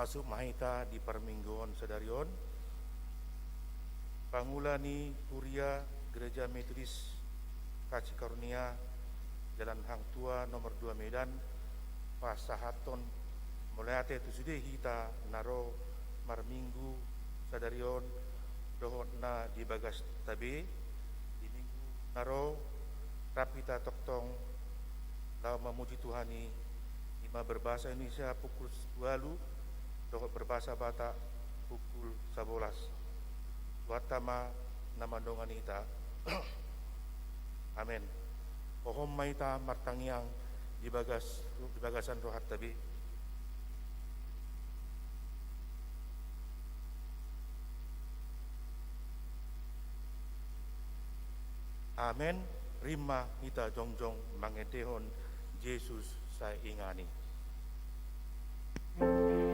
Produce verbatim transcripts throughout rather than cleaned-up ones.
Masuk ma hita di parmingguon sadari on. Pangula ni Kuria Gereja Metodis Kasih Karunia Jalan Hang Tuah nomor dua Medan, pasahathon mauliate tu sude hita na ro marminggu sadari on dohot na di bagasta be. Di minggu na ro, rap hita tongtong laho mamuji Tuhan i, i ma berbahasa Indonesia pukul ualu dohot berbahasa Batak pukul sabolas. Tuhanta ma na mandongani hita. Amen. Hohom ma hita martangiang di bagas, di bagasan rohanta be. Amen. Rap ma hita jongjong mangendehon Jesus sai inganan i. Amen.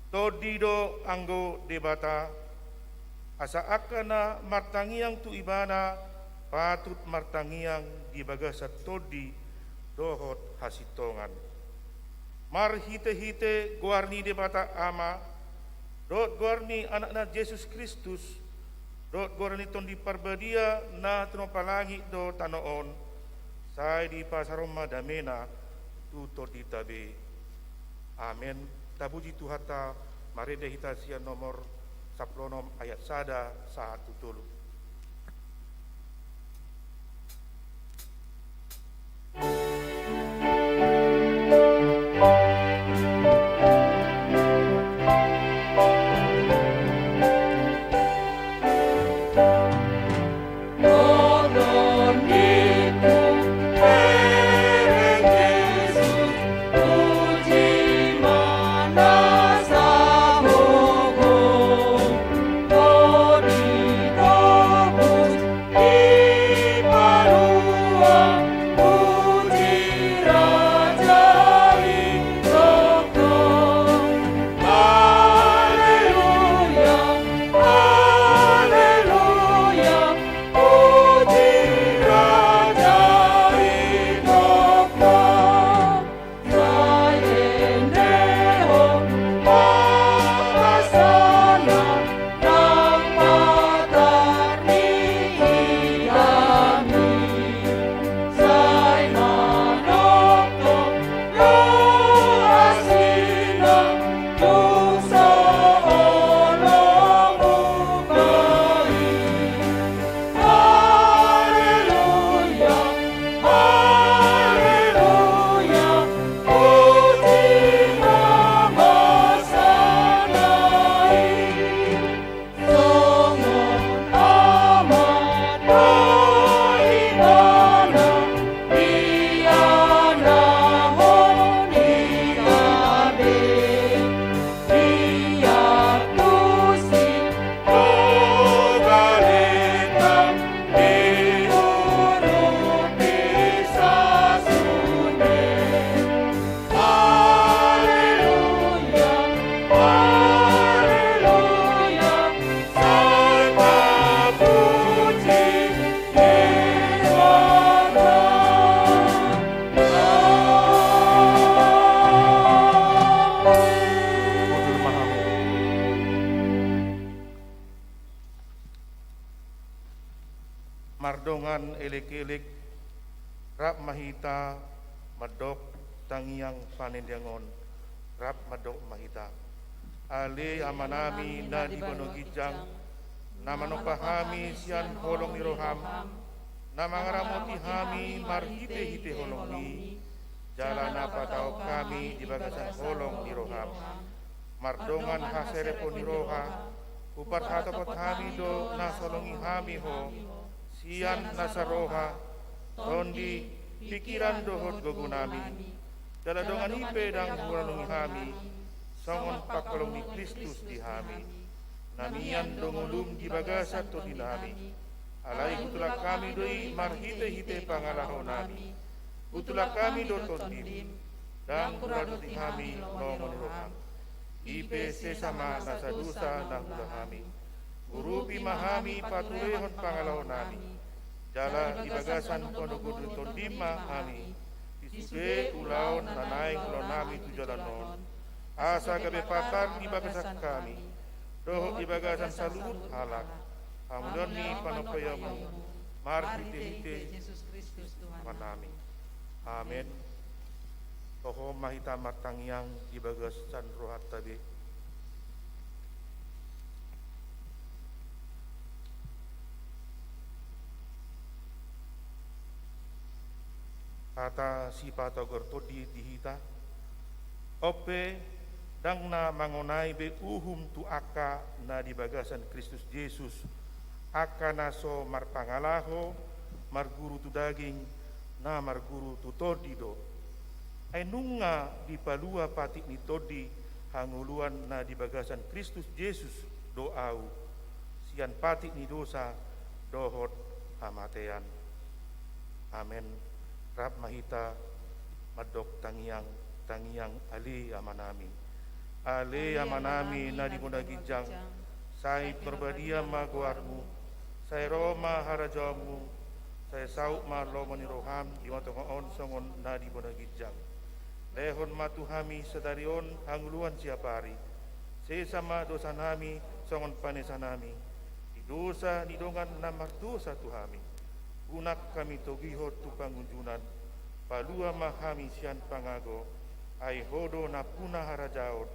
Tondi do anggo Debata, asa angka na martangiang tu Ibana patut martangiang di bagasan tondi dohot hasintongan. Marhitehite goar ni Debata Ama, dohot goar ni Anakna Jesus Kristus, dohot goar ni Tondi Parbadia na tinompa langit dohot tano on, sai dipasarothon ma damena tu tondinta be. Amen. Tapuji Tuhanta, marende hita sian nomor sampulu onom ayat sada sahat tu tolu. Mardongan elek-elek, rap ma hita mandok tangiang panendean on, rap mandok ma hita. Ale Amanami na di banua ginjang, na manompa hami sian holong ni roham, na mangaramoti hami marhite-hite holongmi, jala na pataon hami di bagasan holong ni roham. Mardongan haserepon ni roha, huparhatopot hami do na so longi hami ho, sian nasa roha, tondi, pikiran dohot gogonami. Jala dongan i pe ndang huranungi hami, songon pangkalongan ni Kristus di hami. Na mian do ngolum di bagasan tondinami. Alai hutulak hami do i marhite-hite pangalahonami. Hutulak hami do tondim, ndang huradoti hami lomo ni roham. I pe sesa ma nasa dosa na huula hami. Urupi ma hami paturehon pangalahonami. Jala di bagasan panogu ni tondim ma hami. Di sude ulaon na naeng ulaonami tu joloan on. Asa gabe patar di bagasan hami. Dohot di bagasan saluhut halak. Hamuliaon ni panompaonmu. Marhite-hite Jesus Kristus Tuhannami. Amen. Toho ma hita martangiang di bagasan rohanta be. Hata sipatogor tondi di hita. On pe, ndang na mangonai be uhum tu angka na di bagasan Kristus Jesus, angka na so marpangalaho, marguru tu daging, na marguru tu tondi do. Ai nunga dipalua patik ni tondi hangoluan na di bagasan Kristus Jesus do ahu, sian patik ni dosa dohot hamatean. Amen. Rap ma hita mandok tangiang, tangiang Ale Amanami. Ale Amanami na di banua ginjang, sai pinarbadia ma goarmu, sai ro ma harajaonmu, sai saut ma lomo ni roham di banua tonga on songon na di banua ginjang. Lehon ma tu hami sadari on hangoluan siapari. Sesa ma dosanami songon panesanami di dosa ni dongan na mardosa tu hami. Unang hami togihon tu pangunjunan, palua ma hami sian pangago, ai Ho do nampuna harajaon,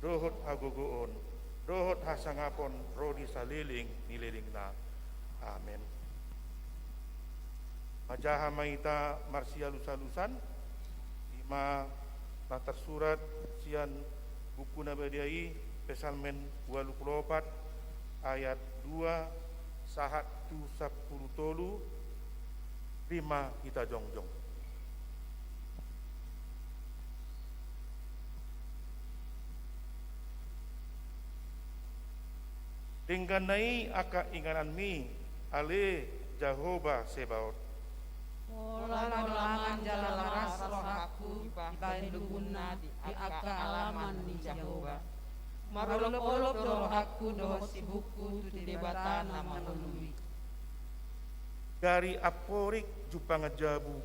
dohot hagogoon, dohot hasangapon ro di saleleng ni lelengna. Amen. Manjaha ma hita marsialus-alusan, i ma na tarsurat sian Buku na Badia i, Psalmen ualu pulu opat, ayat dua sahat tu sampulu tolu, rap ma hita jongjong. Dengganna i angka ingananmi, ale Jahowa Sebaot. Holan do laman jala las rohangku dibahen lobuna di angka alaman ni Jahowa. Marolop-olop do rohangku dohot sibukku tu Debata na mangoloi. Gari amporik jumpangan jabu,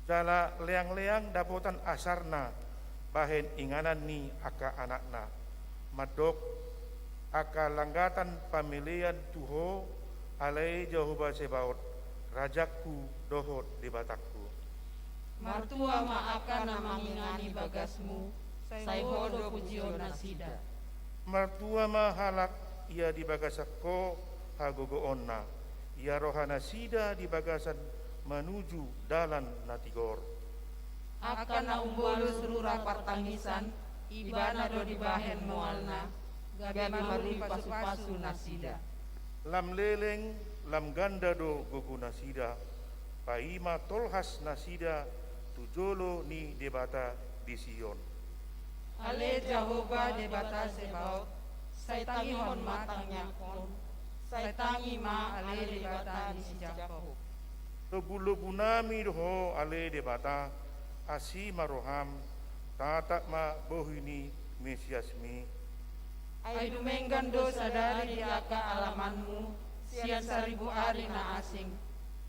jala leang-leang dapotan asarna bahen inganan ni angka anakna. Mandok, angka langgatan pamelean tu Ho, ale Jahowa Sebaot, Rajangku dohot Debatangku. Martua ma angka na mangingani bagasmu, sai Ho do pujion nasida. Martua ma halak ia di bagasan Ho hagogoonna, ia rohanasida di bagasan manuju dalan na tigor. Angka na umbolus rura partangisan, Ibana do dibahen moalna, gabe marui pasu-pasu nasida. Lam leleng, lam ganda do gogonasida, paima tolhas nasida tu jolo ni Debata di Sion. Ale Jahowa Debata Sebaot, sai tangihon ma tangiangkon, sai tangi ma ale Debata ni si Jakob. Lombu-lombunami do Ho ale Debata, asi ma roham, tatap ma bohi ni Mesiasmi. Ai dumenggan do sadari di angka alamanmu, sian saribu ari na asing.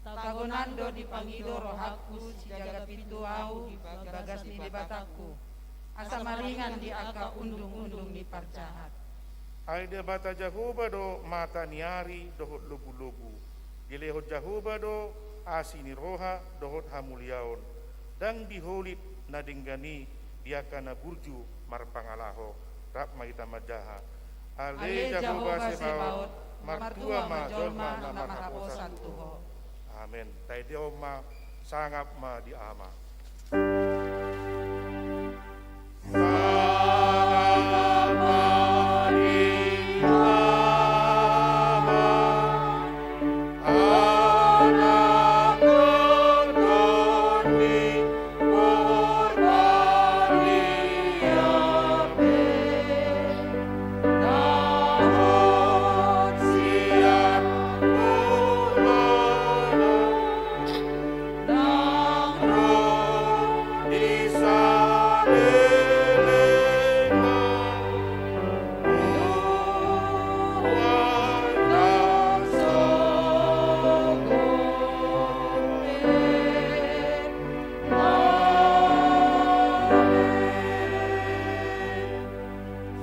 Tagonan do dipangido rohangku sijaga pintu ahu di bagas ni Debatangku, asa maringan di angka undung-undung ni parjahat. Ai Debata Jahowa do mata ni ari dohot lombu-lombu. Dilehon Jahowa do asi ni roha dohot hamuliaon, ndang diholit na denggan i di angka na burju marpangalaho. Rap ma hita manjaha. Ale Jahowa Zebaot, martua ma jolma na marhaposan tu Ho. Amen. Taendehon ma, sangap ma di Ama.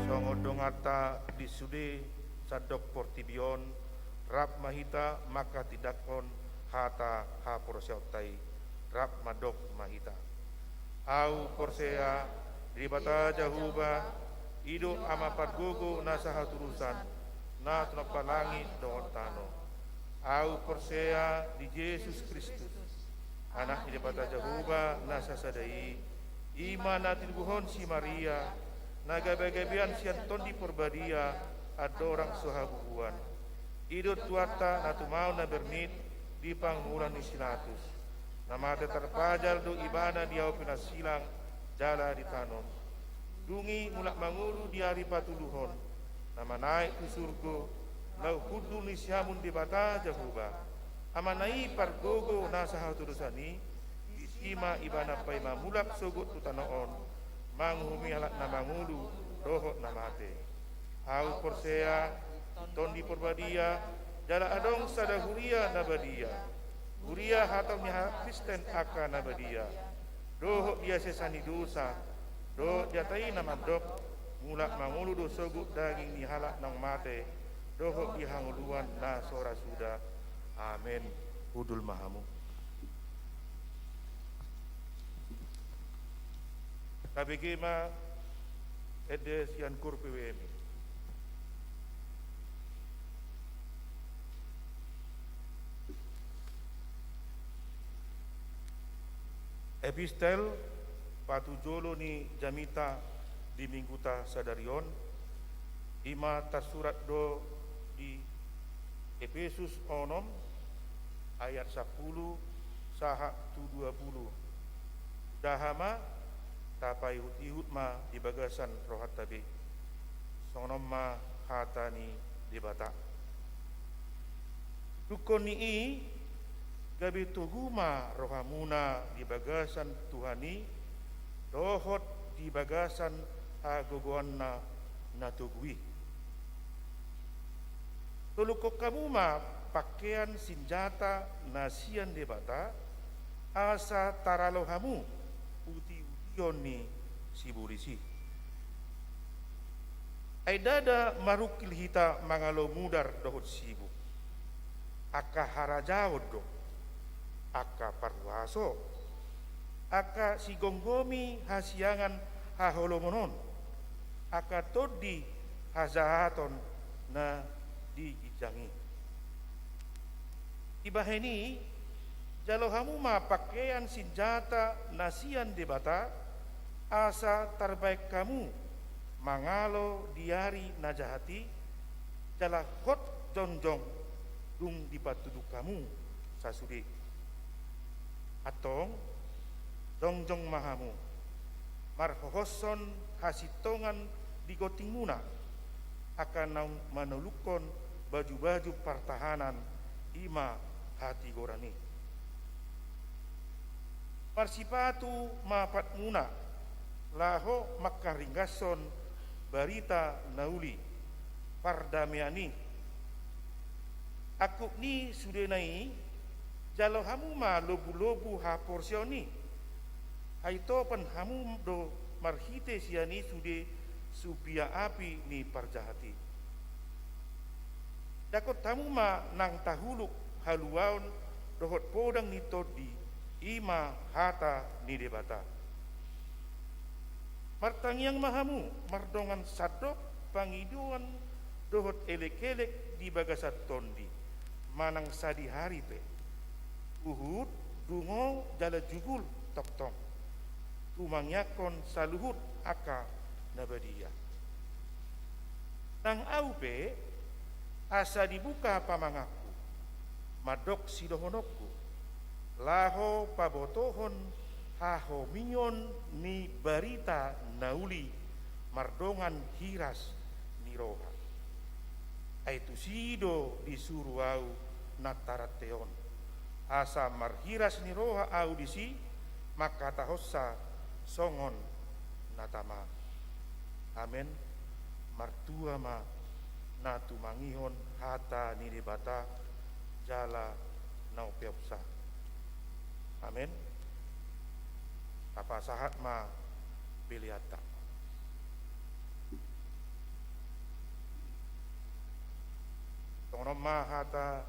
Songon donganta di sude sandok portibi on, rap ma hita manghatindanghon hata haporseaonta i. Rap mandok ma hita. Ahu porsea di Debata Jahowa, i do Ama pargogo na sahatudosan, na tinompa langit dohot tano. Ahu porsea di Jesus Kristus, Anak ni Debata Jahowa na sasada i, i ma na tinoguhon si Maria, na gabegabean sian Tondi Parbadia, andorang so habubuan. I do Tuhanta na tumaon na berngit di panguhulan ni si Latus. Na mate tarpajal do Ibana di api na silang jala ditanom. Dung i mulak mangolu di ari patoluhon, na manaek tu surgo, laho hundul ni siamun Debata Jahowa, Amana i pargogo na sahatudosan i, disi ma Ibana paima mulak sogot tu tano on, manguhumi halak na mangolu dohot na mate. Ahu porsea di Tondi Parbadia, jala adong sada huria na badia. Huria hataon ni halak Kristen angka na badia. Dohot di hasesaan ni dosa, dohot di hata i na mandok, mulak mangolu do sogot daging ni halak naung mate, dohot di hangoluan na so ra suda. Amen. Hundul ma hamu. Tabege ma ende sian K P W M. Epistel patujolo ni jamita di mingguta sadari on, i ma tarsurat do di Epesus onom ayat sampulu sahat tu dua pulu. Hudaha ma, tapaihutihut ma di bagasan rohanta be. Songon on ma hata ni Debata. Dungkon ni i, gabe togu ma rohamuna di bagasan Tuhan i, dohot di bagasan hagogoanna na togu i. Tolungkon hamu ma pangkean sinjata na sian Debata, asa taralo hamu utiution ni sibolis i. Ai ndada marungkil hita mangalo mudar dohot sibuk. Angka harajaon do, angka parhuaso, angka sigomgomi hasiangan haholomon on, angka tondi hajahaton na di ginjang i. Dibahen i, jalo hamu ma pangkean sinjata na sian Debata, asa tarbahen hamu mangalo di ari na jahat i, jala hot jongjong dung dipatuduk hamu sasude. Antong, jongjong ma hamu, marhohoshon hasintongan di gontingmuna, angka naung manolukhon bajubaju partahanan, i ma hatigoran i. Marsipatu ma patmuna, laho mangkaringgashon barita na uli, pardamean i. Angkup ni sudena i, jalo hamu ma lombulombuna haporseaon i. Haitopon hamu do marhite sian i sude sumbia api ni parjahat i. Dangkon hamu ma nang tahuluk haluaon dohot podang ni tondi, i ma hata ni Debata. Martangiang ma hamu mardongan sandok pangidoan dohot elek-elek di bagasan tondi, manang sadihari pe, huhut dungo jala jugul tongtong, tumangiangkon saluhut angka na badia. Nang ahu pe, asa dibuka pamanganku, mandok sidohononku, laho pabotohon hahomion ni barita na uli mardongan hiras ni roha. Ai tusi do disuru ahu na tarante on, asa marhiras ni roha ahu disi, mangkatahonsa songon na tama. Amen. Martua ma na tumangihon hata ni Debata jala na umpeopsa. Amen. Tapasahat ma peleanta. Songon on ma hata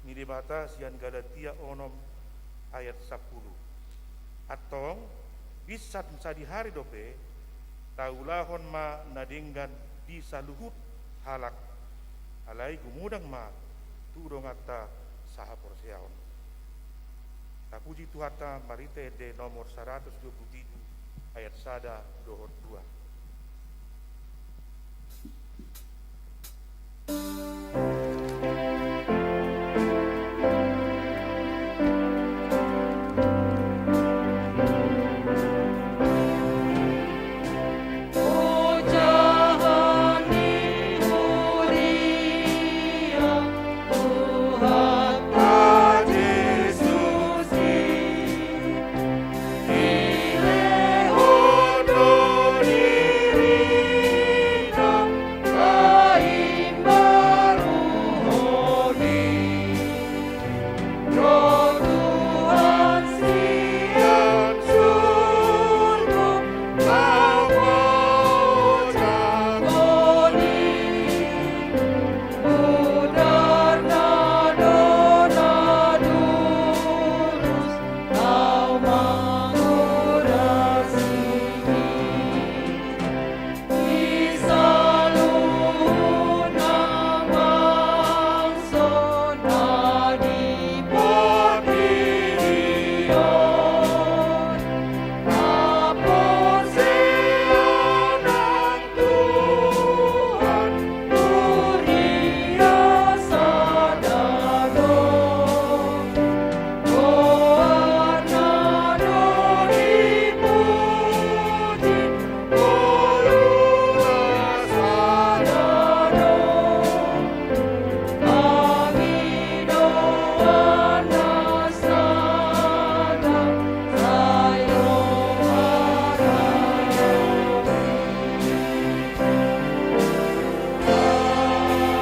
ni Debata sian Galatia onom ayat sampulu. Antong, binsan sadihari dope, taulahon ma na denggan di saluhut halak, alai gumodang ma tu donganta sahaporseaon. Tapuji Tuhanta marhite ende nomor saratus dua pulu pitu ayat sada dohot dua.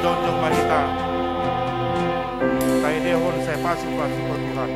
Jongjong ma hita, taendehon sai pasupasu, o Tuhan.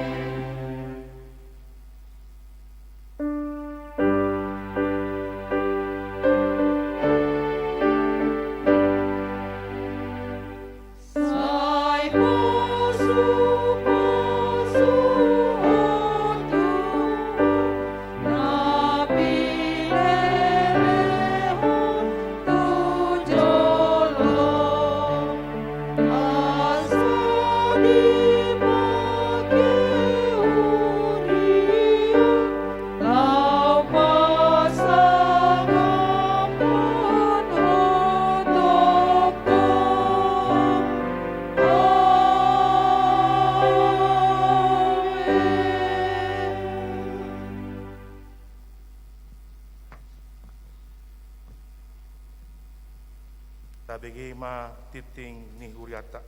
Tabege ma tingting ni hurianta.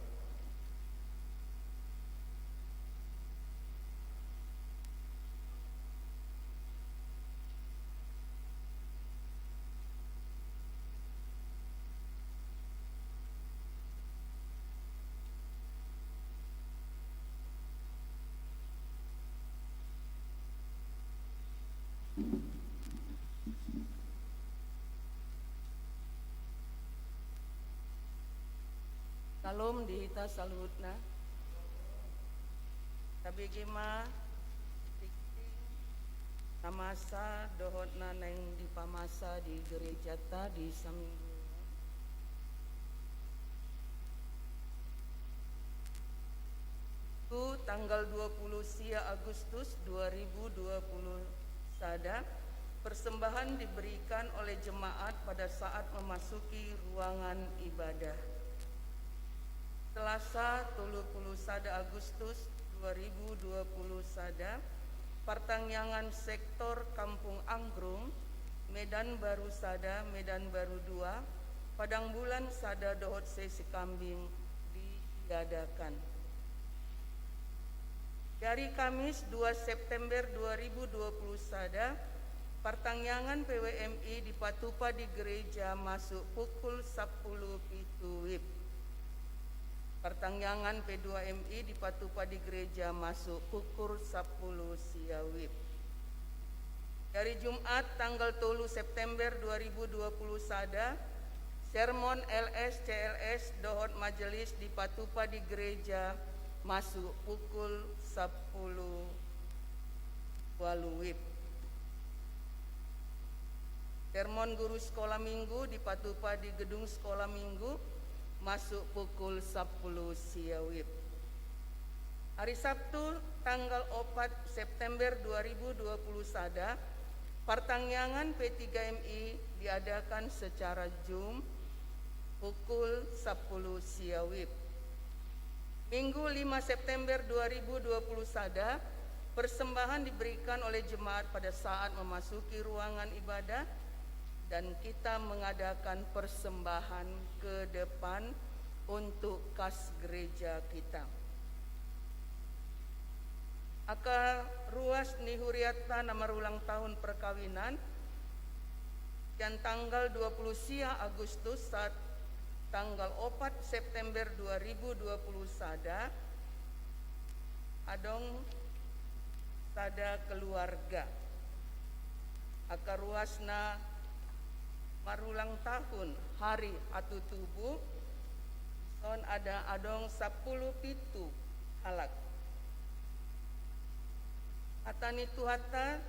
Syalom di hita saluhutna. Tabege ma tingting na masa dohot na naeng dipamasa di gerejata di saminggu tu tanggal dua puluh sia Agustus dua ribu dua puluh sada, persembahan diberikan oleh jemaat pada saat memasuki ruangan ibadah. Selasa, tolu puluh sada Agustus dua ribu dua puluh sada, partangiangan sektor Kampung Anggrung, Medan Baru sada, Medan Baru dua, Padang Bulan sada dohot sesi kambing ditiadakan. Di ari Kamis, dua September dua ribu dua puluh sada, partangiangan P W M I dipatupa di gereja masuk pukul sampulu pitu wib. Partangiangan P dua M I dipatupa di gereja masuk pukul sampulu sia wib. Di ari Jumat, tanggal tolu September dua ribu dua puluh sada, sermon L S, C L S dohot majelis dipatupa di gereja masuk pukul sampulu ualu wib. Sermon guru sekolah minggu dipatupa di gedung sekolah minggu masuk pukul sampulu sia wib. Ari Sabtu, tanggal opat September dua ribu dua puluh sada, partangiangan P tiga M I diadakan secara Zoom pukul sampulu sia wib. Minggu, lima September dua ribu dua puluh sada, persembahan diberikan oleh jemaat pada saat memasuki ruangan ibadah, dan kita mengadakan persembahan ke depan untuk kas gereja kita. Angka ruas ni hurianta na marulang tahun perkawinan, sian tanggal dua puluh sia Agustus sahat tanggal opat September dua ribu dua puluh sada, adong sada keluarga. Angka ruas na marulang tahun hari hatutubu, dison ada adong sampulu pitu halak. Hata ni Tuhanta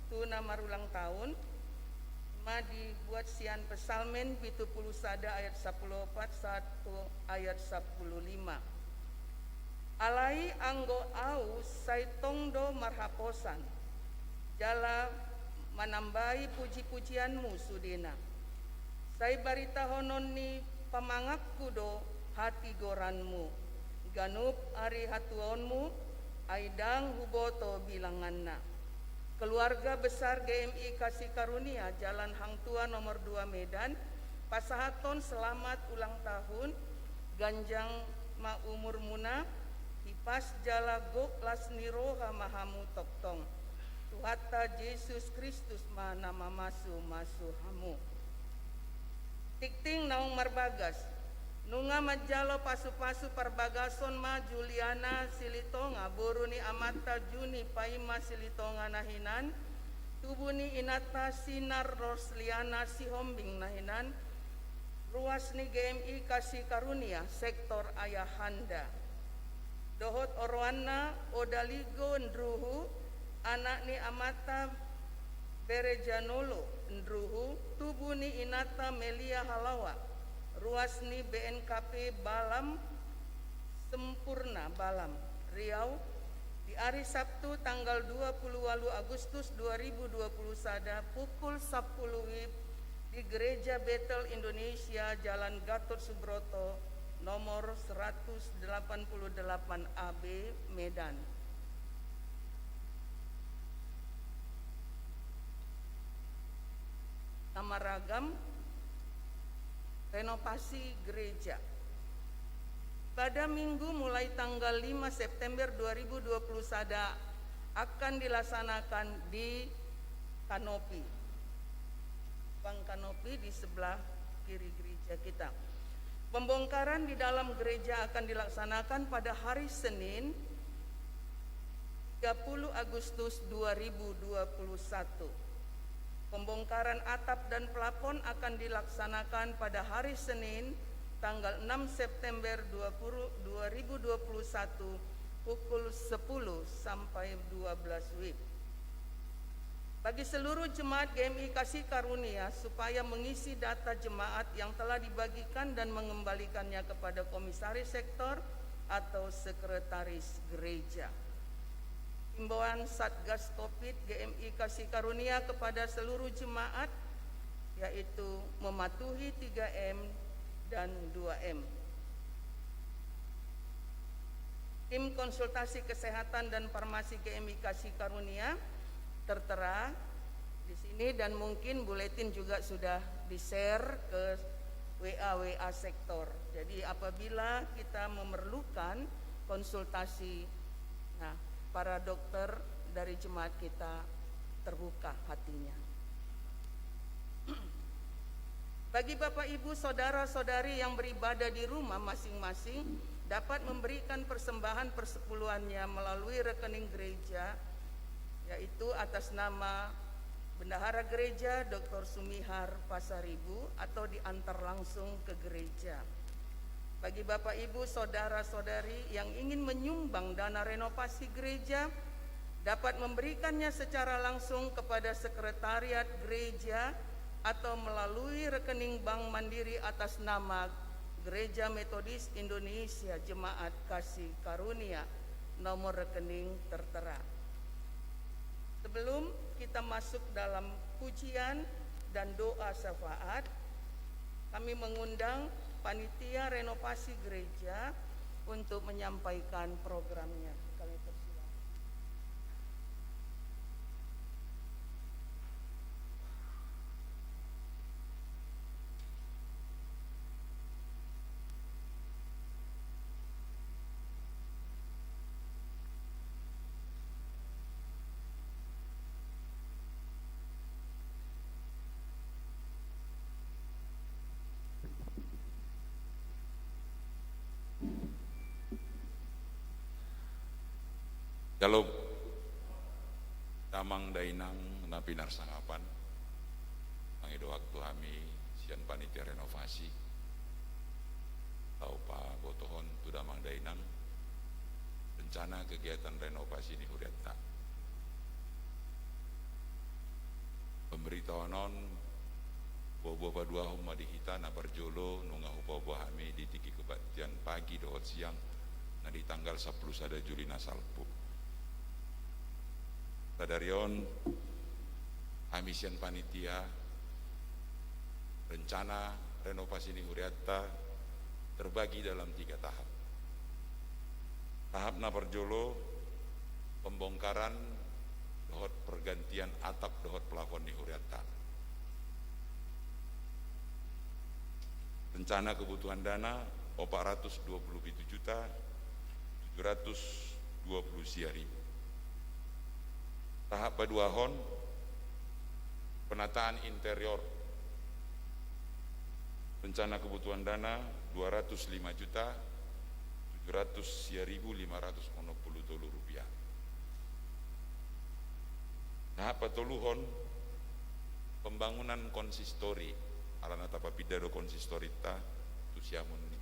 tu na marulang tahun, ma dibuat sian Psalmen pitu puluh sada ayat sampulu opat sahat tu ayat sampulu lima. Alai anggo ahu sai tong do marhaposan, jala manambai puji-pujianmu sudena. Sai baritahonon ni pamanganku do hatigoranmu, ganup ari hatuaonmu, ai ndang huboto bilanganna. Keluarga besar G M I Kasih Karunia, Jalan Hang Tuah nomor dua Medan, pasahathon selamat ulang tahun, ganjang ma umurmuna, hipas jala gok las ni roha ma hamu tongtong. Tuhanta Jesus Kristus ma na mamasu-masu hamu. Tingting naung marbagas. Nunga manjalo pasu-pasu parbagason ma Juliana Silitonga, boru ni amanta Juni Paima Silitonga na hinan, tubu ni inanta Sinar Rosliana Sihombing na hinan, ruas ni G M I Kasih Karunia, sektor Ayahanda. Dohot oroanna Odaligo Ndruhu, anak ni amanta Berejanolo Ndruhu, tubu ni inanta Melia Halawa, ruas ni B N K P Balam, Sempurna Balam, Riau, di ari Sabtu tanggal dua puluh ualu Agustus dua ribu dua puluh sada pukul sampulu wib di Gereja Betel Indonesia, Jalan Gatot Subroto, nomor seratus delapan puluh delapan A B, Medan. Na maragam, renovasi gereja. Pada Minggu mulai tanggal lima September dua ribu dua puluh sada akan dilaksanakan di kanopi. Bang kanopi di sebelah kiri gereja kita. Pembongkaran di dalam gereja akan dilaksanakan pada hari Senin, tiga puluh Agustus dua ribu dua puluh satu. Pembongkaran atap dan plafon akan dilaksanakan pada hari Senin, tanggal enam September dua puluh, dua ribu dua puluh satu, pukul sepuluh sampai dua belas wib. Bagi seluruh jemaat G M I Kasih Karunia supaya mengisi data jemaat yang telah dibagikan dan mengembalikannya kepada komisaris sektor atau sekretaris gereja. Himbauan Satgas Covid G M I Kasih Karunia kepada seluruh jemaat, yaitu mematuhi tiga M dan dua M. Tim Konsultasi Kesehatan dan Farmasi G M I Kasih Karunia tertera di sini, dan mungkin buletin juga sudah di-share ke W A W A sektor. Jadi, apabila kita memerlukan konsultasi, nah, para dokter dari jemaat kita terbuka hatinya. Bagi Bapak, Ibu, saudara-saudari yang beribadah di rumah masing-masing, dapat memberikan persembahan persepuluhannya melalui rekening gereja, yaitu atas nama Bendahara Gereja Doktor Sumihar Pasaribu, atau diantar langsung ke gereja. Bagi Bapak, Ibu, saudara-saudari yang ingin menyumbang dana renovasi gereja, dapat memberikannya secara langsung kepada sekretariat gereja atau melalui rekening Bank Mandiri atas nama Gereja Metodis Indonesia Jemaat Kasih Karunia, nomor rekening tertera. Sebelum kita masuk dalam pujian dan doa syafaat, kami mengundang panitia renovasi gereja untuk menyampaikan programnya. Kami persilakan. Syalom. Damang dainang na pinarsangapan, mangido waktu hami sian panitia renovasi, tau pabotohon tu damang dainang rencana kegiatan renovasi ni hurianta. Pemberitahuan on, boa-boa paduahon ma di hita. Na parjolo nunga hupaboa hami di tingki kebaktian pagi dohot siang na di tanggal sampulu sada Juli na salpu. Sadari on, hami sian panitia, rencana renovasi ni hurianta terbagi dalam tiga tahap. Tahap na parjolo, pembongkaran dohot pergantian atap dohot plafon ni hurianta. Rencana kebutuhan dana opat ratus dua puluh pitu juta tujuh ratus dua puluh sia ribu. Tahap paduahon, penataan interior. Rencana kebutuhan dana dua ratus lima juta tujuh ratus sia ribu lima ratus onom pulu tolu rupiah. Tahap patoluhon, pembangunan konsistori. Alana tapapinda do konsistorinta tu siamun ni,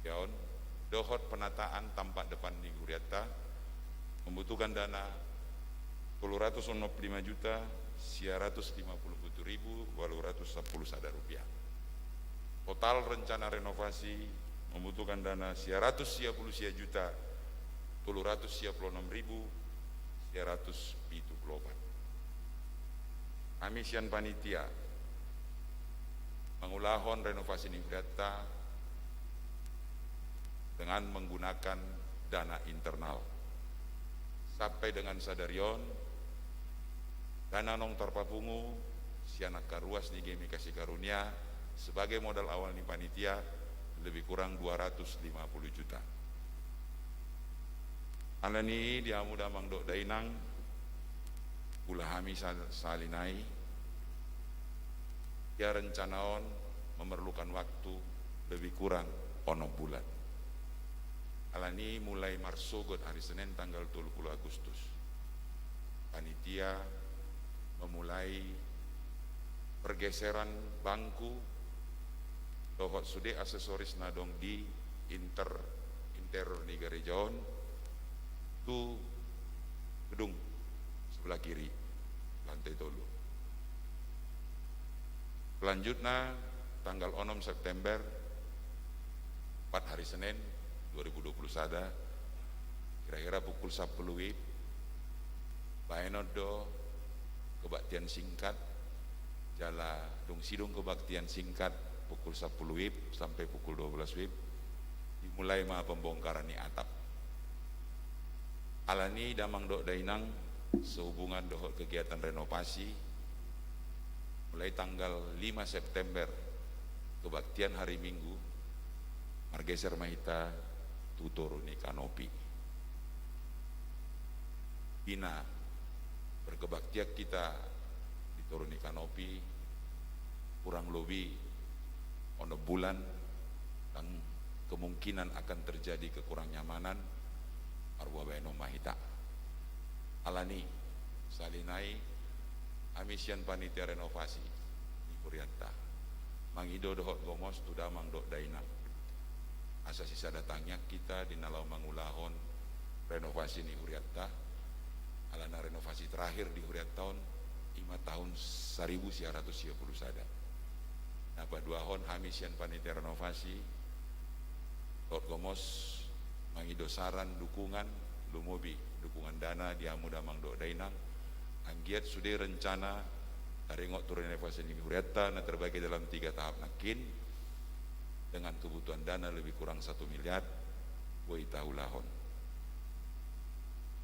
ya on, dohot penataan tampak depan ni hurianta, membutuhkan dana tolu ratus onom pulu lima juta sia ratus lima pulu pitu ribu ualu ratus sampulu sada rupiah. Total rencana renovasi membutuhkan dana sia ratus sia pulu sia juta tolu ratus sia pulu onom ribu sia ratus pitu pulu opat. Hami sian panitia mangulahon renovasi ni hurianta dengan menggunakan dana internal. Sampai dengan sadari on, dana naung tarpapungu sian angka ruas ni G M I Kasih Karunia sebagai modal awal ni panitia lebih kurang dua ratus lima puluh juta. Alani i, di hamu damang dohot dainang, ulaon hami sa-, sahali nai, ia rencana on memerlukan waktu lebih kurang onom bulan. Alani i, mulai marsogot ari Senin tanggal tolu pulu Agustus, panitia memulai pergeseran bangku dohot sude aksesoris na adong di inter-, teror ni gareja on tu gedung sebelah kiri, lantai tolu. Selanjutna, tanggal onom September, tepat hari Senin, dua ribu dua puluh sada, kira-kira pukul sampulu WIB, baenon do kebaktian singkat, jala dung sidung kebaktian singkat pukul sampulu WIB sampai pukul dua belas WIB, dimulai ma pembongkaran ni atap. Alani damang dohot dainang, sehubungan dohot kegiatan renovasi, mulai tanggal lima September, kebaktian hari Minggu, margeser ma hita tu toru ni kanopi. Di na berkebaktian hita di toru ni kanopi, kurang lobi onom bulan, dan kemungkinan akan terjadi kekurang nyamanan, marboa baenon ma hita. Alani, sahali nai, hami sian panitia renovasi ni hurianta mangido dohot gomos tu damang dohot dainang, asa sisada tangiang hita di na laho mangulahon renovasi ni hurianta. Alana renovasi terakhir di hurianta on, ima tahun saribu sia ratus sia pulu sada. Na paduahon, hami sian panitia renovasi dohot gomos mangido saran, dukungan, lumobi dukungan dana di hamu damang dohot dainang, anggiat sude rencana taringot tu renovasi ni hurianta na terbagi dalam tiga tahap nangkin, dengan kebutuhan dana lebih kurang satu miliar, boi taulahon.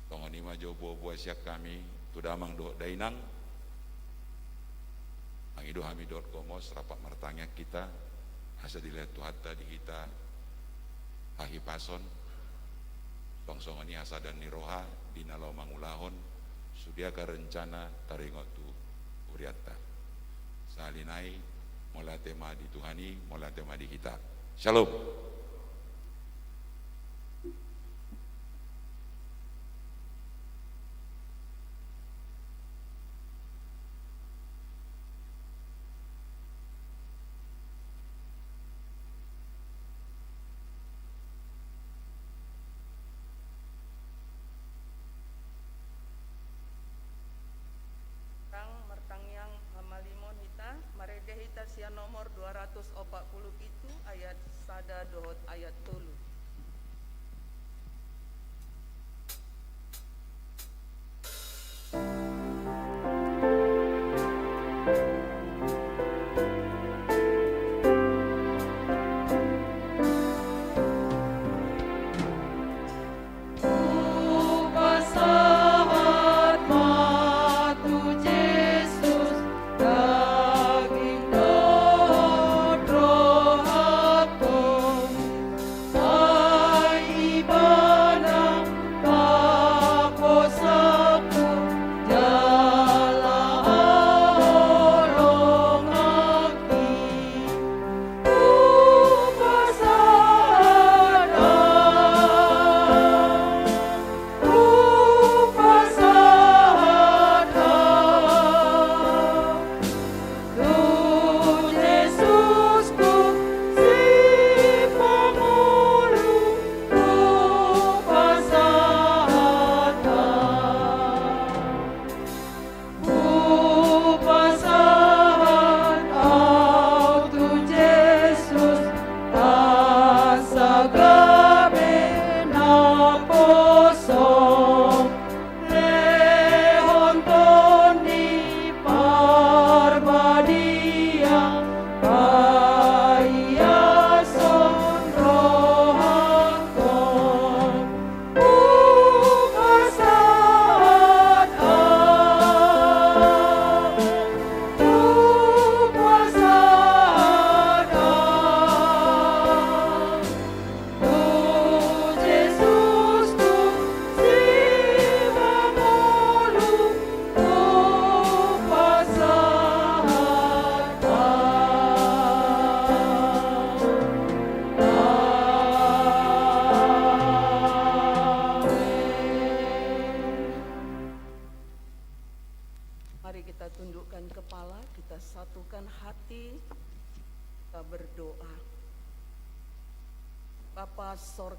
Songon i ma jo boa-boa sian hami tu damang dohot dainang. Mangido hami dohot gomos, rap martangiang hita, asa dilehon Tuhanta di hita hahipason, suang songon i hasadaan ni roha di na laho mangulahon sude angka rencana taringot tu hurianta. Sahali nai, mauliate ma di Tuhan i, mauliate ma di hita. Syalom. Tang martangiang hamalimon hita, marende hita sian nomor dua ratus opat pulu pitu ayat sada dohot ayat tolu.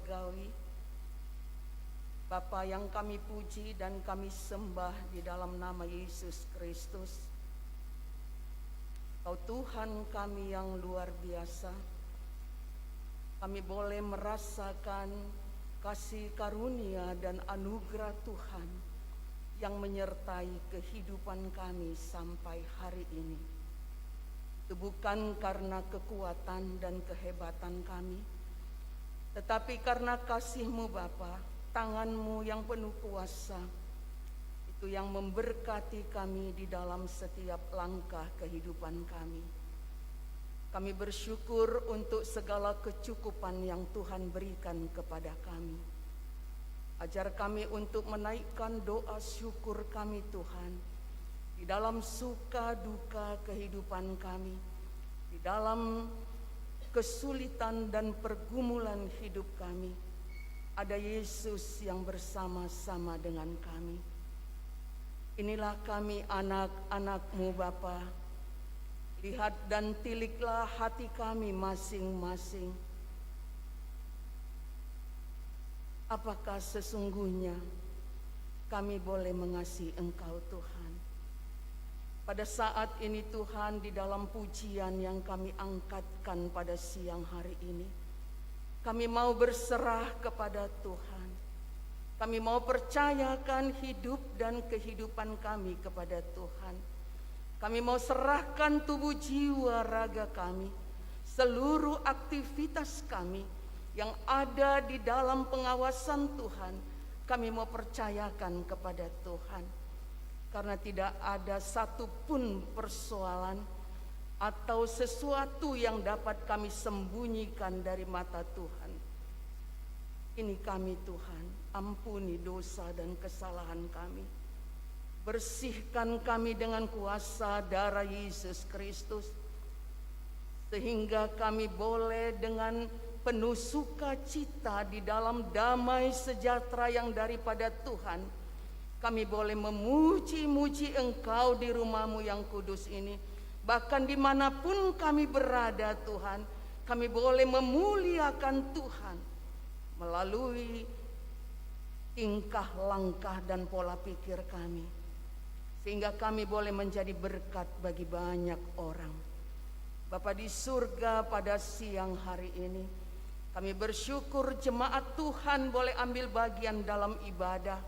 Surgawi, Bapa yang kami puji dan kami sembah di dalam nama Yesus Kristus, Kau Tuhan kami yang luar biasa. Kami boleh merasakan kasih karunia dan anugerah Tuhan yang menyertai kehidupan kami sampai hari ini. Itu bukan karena kekuatan dan kehebatan kami, tetapi karena kasih-Mu Bapa, tangan-Mu yang penuh kuasa, itu yang memberkati kami di dalam setiap langkah kehidupan kami. Kami bersyukur untuk segala kecukupan yang Tuhan berikan kepada kami. Ajar kami untuk menaikkan doa syukur kami, Tuhan, di dalam suka duka kehidupan kami, di dalam kesulitan dan pergumulan hidup kami. Ada Yesus yang bersama-sama dengan kami. Inilah kami, anak-anak-Mu, Bapa. Lihat dan tiliklah hati kami masing-masing. Apakah sesungguhnya kami boleh mengasihi Engkau, Tuhan? Pada saat ini, Tuhan, di dalam pujian yang kami angkatkan pada siang hari ini, kami mau berserah kepada Tuhan. Kami mau percayakan hidup dan kehidupan kami kepada Tuhan. Kami mau serahkan tubuh, jiwa, raga kami, seluruh aktivitas kami yang ada di dalam pengawasan Tuhan, kami mau percayakan kepada Tuhan. Karena tidak ada satu pun persoalan atau sesuatu yang dapat kami sembunyikan dari mata Tuhan. Ini kami, Tuhan, ampuni dosa dan kesalahan kami. Bersihkan kami dengan kuasa darah Yesus Kristus, sehingga kami boleh dengan penuh sukacita di dalam damai sejahtera yang daripada Tuhan, kami boleh memuji-muji Engkau di rumah-Mu yang kudus ini. Bahkan di mana pun kami berada, Tuhan, kami boleh memuliakan Tuhan melalui tingkah, langkah, dan pola pikir kami, sehingga kami boleh menjadi berkat bagi banyak orang. Bapa di surga, pada siang hari ini, kami bersyukur jemaat Tuhan boleh ambil bagian dalam ibadah,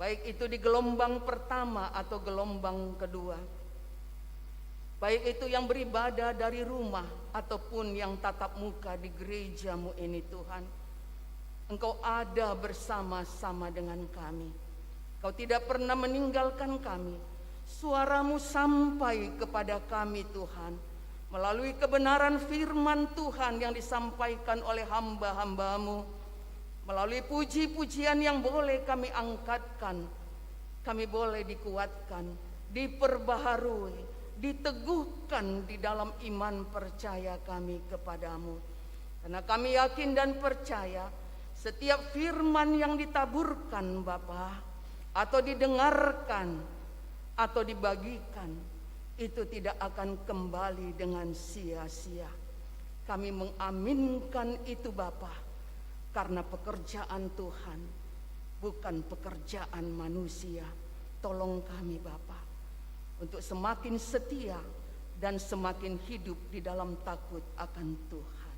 baik itu di gelombang pertama atau gelombang kedua, baik itu yang beribadah dari rumah ataupun yang tatap muka di gereja-Mu ini, Tuhan. Engkau ada bersama-sama dengan kami. Kau tidak pernah meninggalkan kami. Suara-Mu sampai kepada kami, Tuhan, melalui kebenaran firman Tuhan yang disampaikan oleh hamba-hamba-Mu, melalui puji-pujian yang boleh kami angkatkan, kami boleh dikuatkan, diperbaharui, diteguhkan di dalam iman percaya kami kepada-Mu. Karena kami yakin dan percaya, setiap firman yang ditaburkan, Bapa, atau didengarkan, atau dibagikan, itu tidak akan kembali dengan sia-sia. Kami mengaminkan itu, Bapa, karena pekerjaan Tuhan, bukan pekerjaan manusia. Tolong kami, Bapa, untuk semakin setia dan semakin hidup di dalam takut akan Tuhan.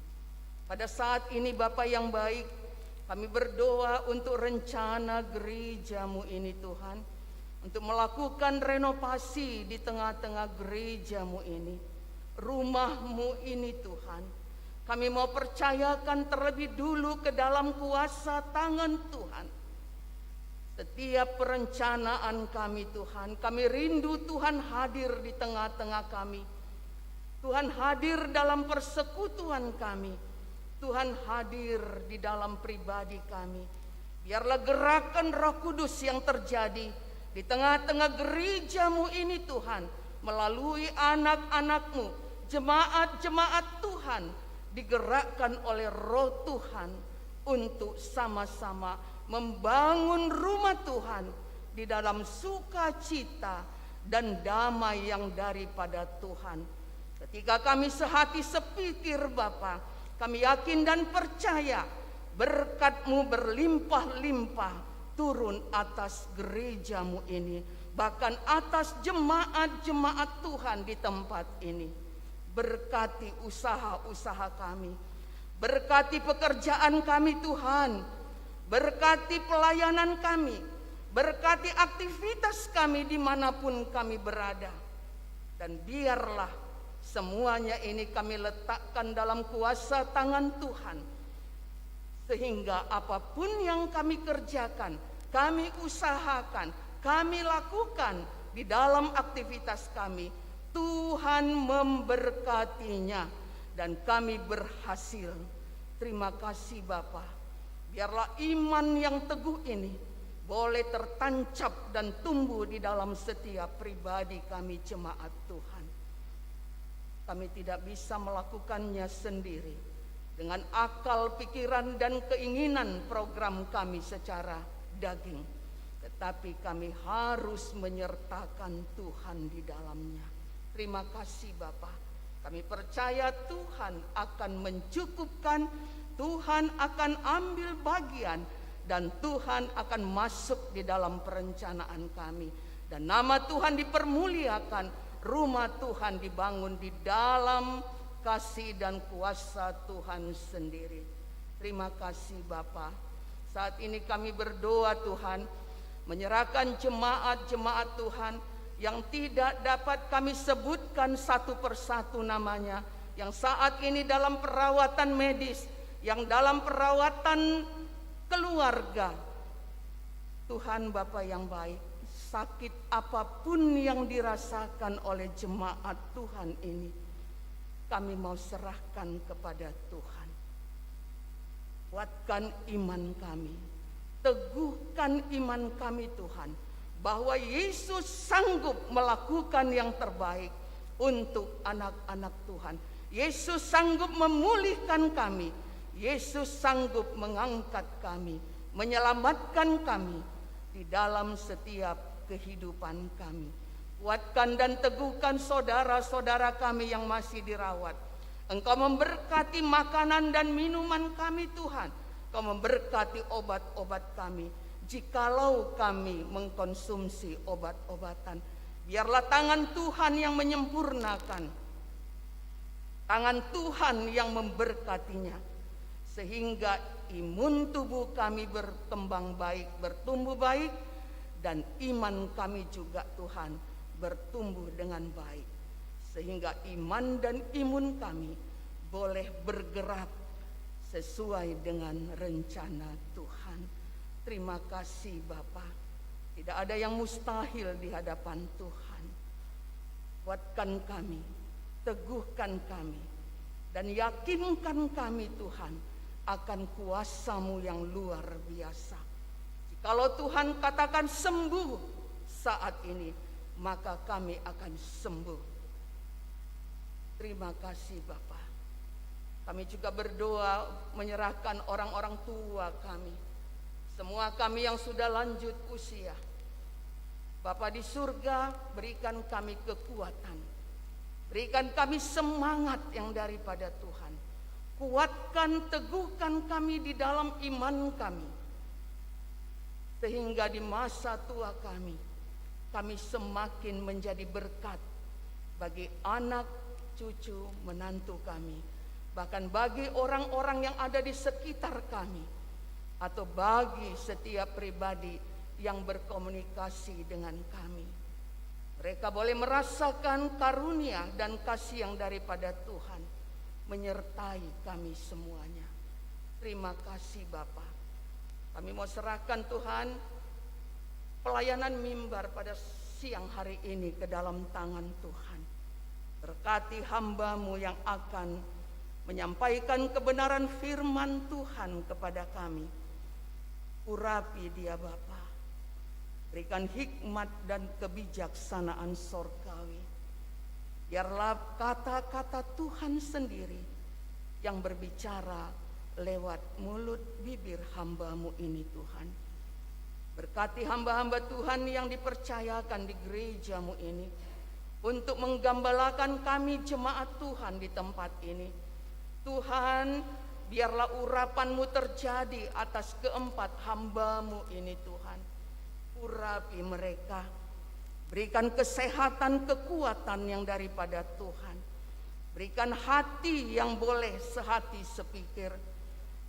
Pada saat ini, Bapa yang baik, kami berdoa untuk rencana gereja-Mu ini, Tuhan, untuk melakukan renovasi di tengah-tengah gereja-Mu ini, rumah-Mu ini, Tuhan. Kami mau percayakan terlebih dulu ke dalam kuasa tangan Tuhan. Setiap perencanaan kami, Tuhan, kami rindu Tuhan hadir di tengah-tengah kami. Tuhan hadir dalam persekutuan kami. Tuhan hadir di dalam pribadi kami. Biarlah gerakan Roh Kudus yang terjadi di tengah-tengah gereja-Mu ini, Tuhan, melalui anak-anak-Mu, jemaat-jemaat Tuhan, digerakkan oleh Roh Tuhan untuk sama-sama membangun rumah Tuhan di dalam sukacita dan damai yang daripada Tuhan. Ketika kami sehati sepikir, Bapa, kami yakin dan percaya Berkat-Mu berlimpah-limpah turun atas gereja-Mu ini, bahkan atas jemaat-jemaat Tuhan di tempat ini. Berkati usaha-usaha kami, berkati pekerjaan kami, Tuhan, berkati pelayanan kami, berkati aktivitas kami di mana pun kami berada. Dan biarlah semuanya ini kami letakkan dalam kuasa tangan Tuhan, sehingga apa pun yang kami kerjakan, kami usahakan, kami lakukan di dalam aktivitas kami, Tuhan memberkatinya dan kami berhasil. Terima kasih, Bapa. Biarlah iman yang teguh ini boleh tertancap dan tumbuh di dalam setiap pribadi kami, jemaat Tuhan. Kami tidak bisa melakukannya sendiri dengan akal, pikiran, dan keinginan program kami secara daging, tetapi kami harus menyertakan Tuhan di dalamnya. Terima kasih, Bapa. Kami percaya Tuhan akan mencukupkan, Tuhan akan ambil bagian, dan Tuhan akan masuk di dalam perencanaan kami. Dan nama Tuhan dipermuliakan, rumah Tuhan dibangun di dalam kasih dan kuasa Tuhan sendiri. Terima kasih, Bapa. Saat ini kami berdoa, Tuhan, menyerahkan jemaat-jemaat Tuhan yang tidak dapat kami sebutkan satu persatu namanya, yang saat ini dalam perawatan medis, yang dalam perawatan keluarga. Tuhan, Bapa yang baik, sakit apapun yang dirasakan oleh jemaat Tuhan ini, kami mau serahkan kepada Tuhan. Kuatkan iman kami, teguhkan iman kami, Tuhan, bahwa Yesus sanggup melakukan yang terbaik untuk anak-anak Tuhan. Yesus sanggup memulihkan kami. Yesus sanggup mengangkat kami, menyelamatkan kami di dalam setiap kehidupan kami. Kuatkan dan teguhkan saudara-saudara kami yang masih dirawat. Engkau memberkati makanan dan minuman kami, Tuhan. Engkau memberkati obat-obat kami, jikalau kami mengkonsumsi obat-obatan. Biarlah tangan Tuhan yang menyempurnakan, tangan Tuhan yang memberkatinya, sehingga imun tubuh kami berkembang baik, bertumbuh baik, dan iman kami juga, Tuhan, bertumbuh dengan baik, sehingga iman dan imun kami boleh bergerak sesuai dengan rencana Tuhan. Terima kasih, Bapa. Tidak ada yang mustahil di hadapan Tuhan. Kuatkan kami, teguhkan kami, dan yakinkan kami, Tuhan, akan kuasa-Mu yang luar biasa. Jikalau Tuhan katakan sembuh saat ini, maka kami akan sembuh. Terima kasih, Bapa. Kami juga berdoa menyerahkan orang-orang tua kami, semua kami yang sudah lanjut usia. Bapa di surga, berikan kami kekuatan, berikan kami semangat yang daripada Tuhan. Kuatkan, teguhkan kami di dalam iman kami, sehingga di masa tua kami, kami semakin menjadi berkat bagi anak, cucu, menantu kami, bahkan bagi orang-orang yang ada di sekitar kami, atau bagi setiap pribadi yang berkomunikasi dengan kami. Mereka boleh merasakan karunia dan kasih yang daripada Tuhan menyertai kami semuanya. Terima kasih, Bapa. Kami mau serahkan, Tuhan, pelayanan mimbar pada siang hari ini ke dalam tangan Tuhan. Berkati hamba-Mu yang akan menyampaikan kebenaran firman Tuhan kepada kami. Urapi dia, Bapa. Berikan hikmat dan kebijaksanaan sorgawi. Biarlah kata-kata Tuhan sendiri yang berbicara lewat mulut bibir hamba-Mu ini, Tuhan. Berkati hamba-hamba Tuhan yang dipercayakan di gereja-Mu ini untuk menggembalakan kami, jemaat Tuhan, di tempat ini. Tuhan, Biarlah urapan-Mu terjadi atas keempat hamba-Mu ini, Tuhan. Urapi mereka. Berikan kesehatan, kekuatan yang daripada Tuhan. Berikan hati yang boleh sehati sepikir.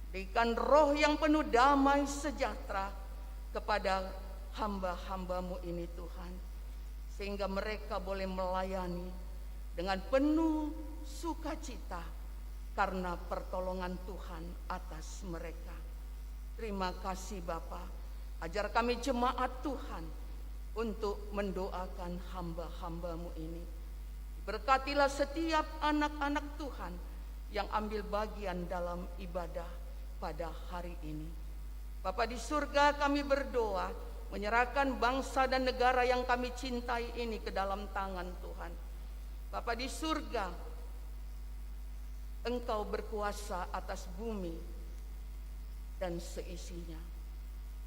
Berikan roh yang penuh damai sejahtera kepada hamba-hamba-Mu ini, Tuhan. Sehingga mereka boleh melayani dengan penuh sukacita karena pertolongan Tuhan atas mereka. Terima kasih, Bapa. Ajar kami jemaat Tuhan untuk mendoakan hamba-hamba-Mu ini. Berkatilah setiap anak-anak Tuhan yang ambil bagian dalam ibadah pada hari ini. Bapa di surga, kami berdoa menyerahkan bangsa dan negara yang kami cintai ini ke dalam tangan Tuhan. Bapa di surga, Engkau berkuasa atas bumi dan seisinya.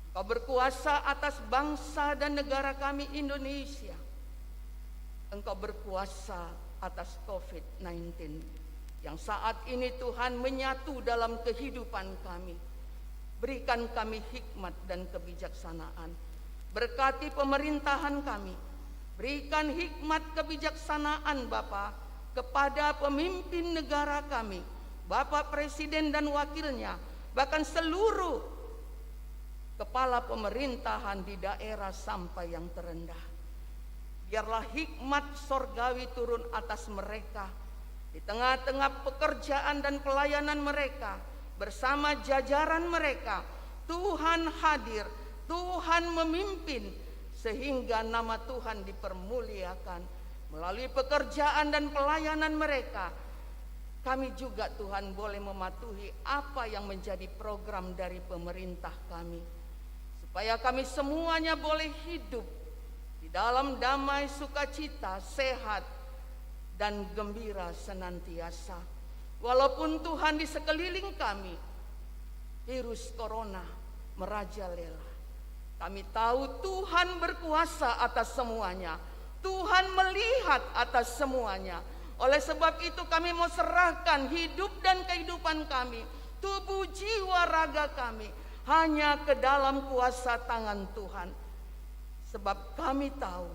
Engkau berkuasa atas bangsa dan negara kami Indonesia. Engkau berkuasa atas covid sembilan belas yang saat ini, Tuhan, menyatu dalam kehidupan kami. Berikan kami hikmat dan kebijaksanaan. Berkati pemerintahan kami. Berikan hikmat kebijaksanaan, Bapa, kepada pemimpin negara kami, Bapak Presiden dan wakilnya, bahkan seluruh kepala pemerintahan di daerah sampai yang terendah. Biarlah hikmat sorgawi turun atas mereka, di tengah-tengah pekerjaan dan pelayanan mereka, bersama jajaran mereka, Tuhan hadir, Tuhan memimpin, sehingga nama Tuhan dipermuliakan melalui pekerjaan dan pelayanan mereka. Kami juga, Tuhan, boleh mematuhi apa yang menjadi program dari pemerintah kami, supaya kami semuanya boleh hidup di dalam damai, sukacita, sehat, dan gembira senantiasa. Walaupun, Tuhan, di sekeliling kami virus corona merajalela, kami tahu Tuhan berkuasa atas semuanya. Tuhan melihat atas semuanya. Oleh sebab itu, kami mau serahkan hidup dan kehidupan kami, tubuh, jiwa, raga kami, hanya ke dalam kuasa tangan Tuhan. Sebab kami tahu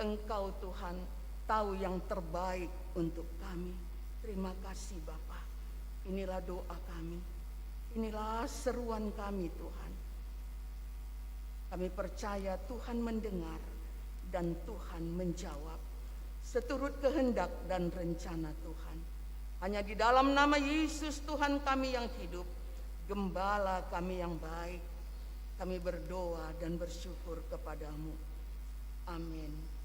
Engkau, Tuhan, tahu yang terbaik untuk kami. Terima kasih, Bapa. Inilah doa kami. Inilah seruan kami, Tuhan. Kami percaya Tuhan mendengar dan Tuhan menjawab seturut kehendak dan rencana Tuhan. Hanya di dalam nama Yesus, Tuhan kami yang hidup, Gembala kami yang baik, kami berdoa dan bersyukur kepada-Mu. Amin.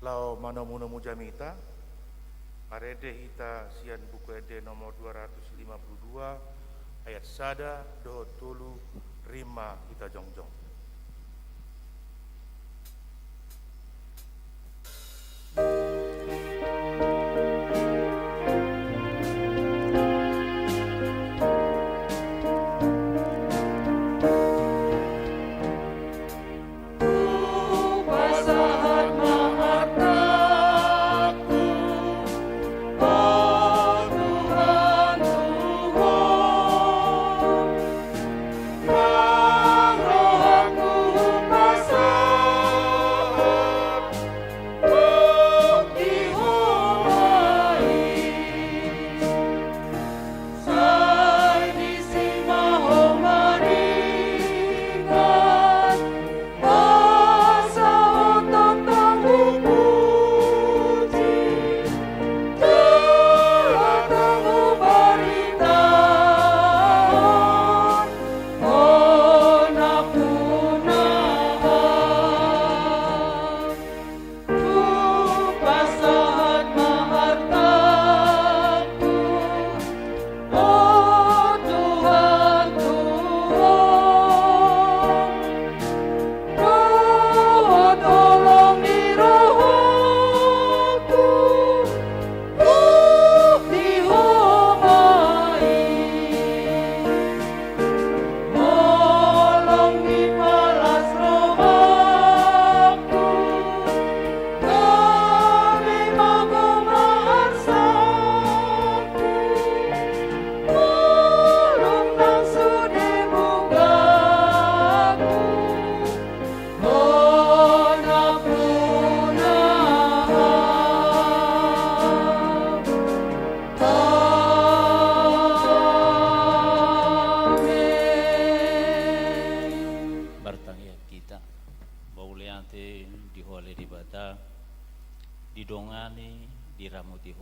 Laho manomunomu jamita, marende hita sian Buku Ende nomor dua ratus lima puluh dua, ayat sada dohot tolu, rima hita jongjong.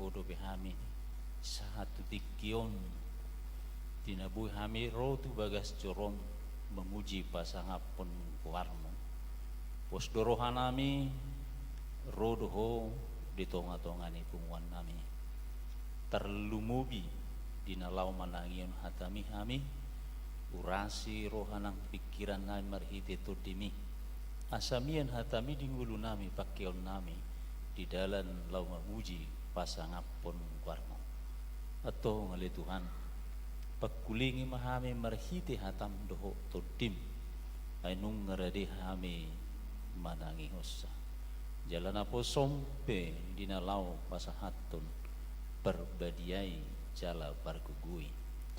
dope hami sahat tu tingki on, di na boi hami ro tu bagas joro on mamuji pasangaphon goarmu. Pos do rohanami ro do Ho di tongatonga ni punguannami. Tarlumobi di na laho manangihon hatami hami, urasi roha nang pingkirannami marhite Tondimi, asa mian hatami di ngolunami, pangkeonnami di dalan laho mamuji pasangaphon goarmu. Antong ale Tuhan, pangkulingi ma hami marhite hatam dohot Tondim, ai nunga rade hami manangihonsa. Jala naposom pe di na laho pasahathon parbadiai jala pargogoi.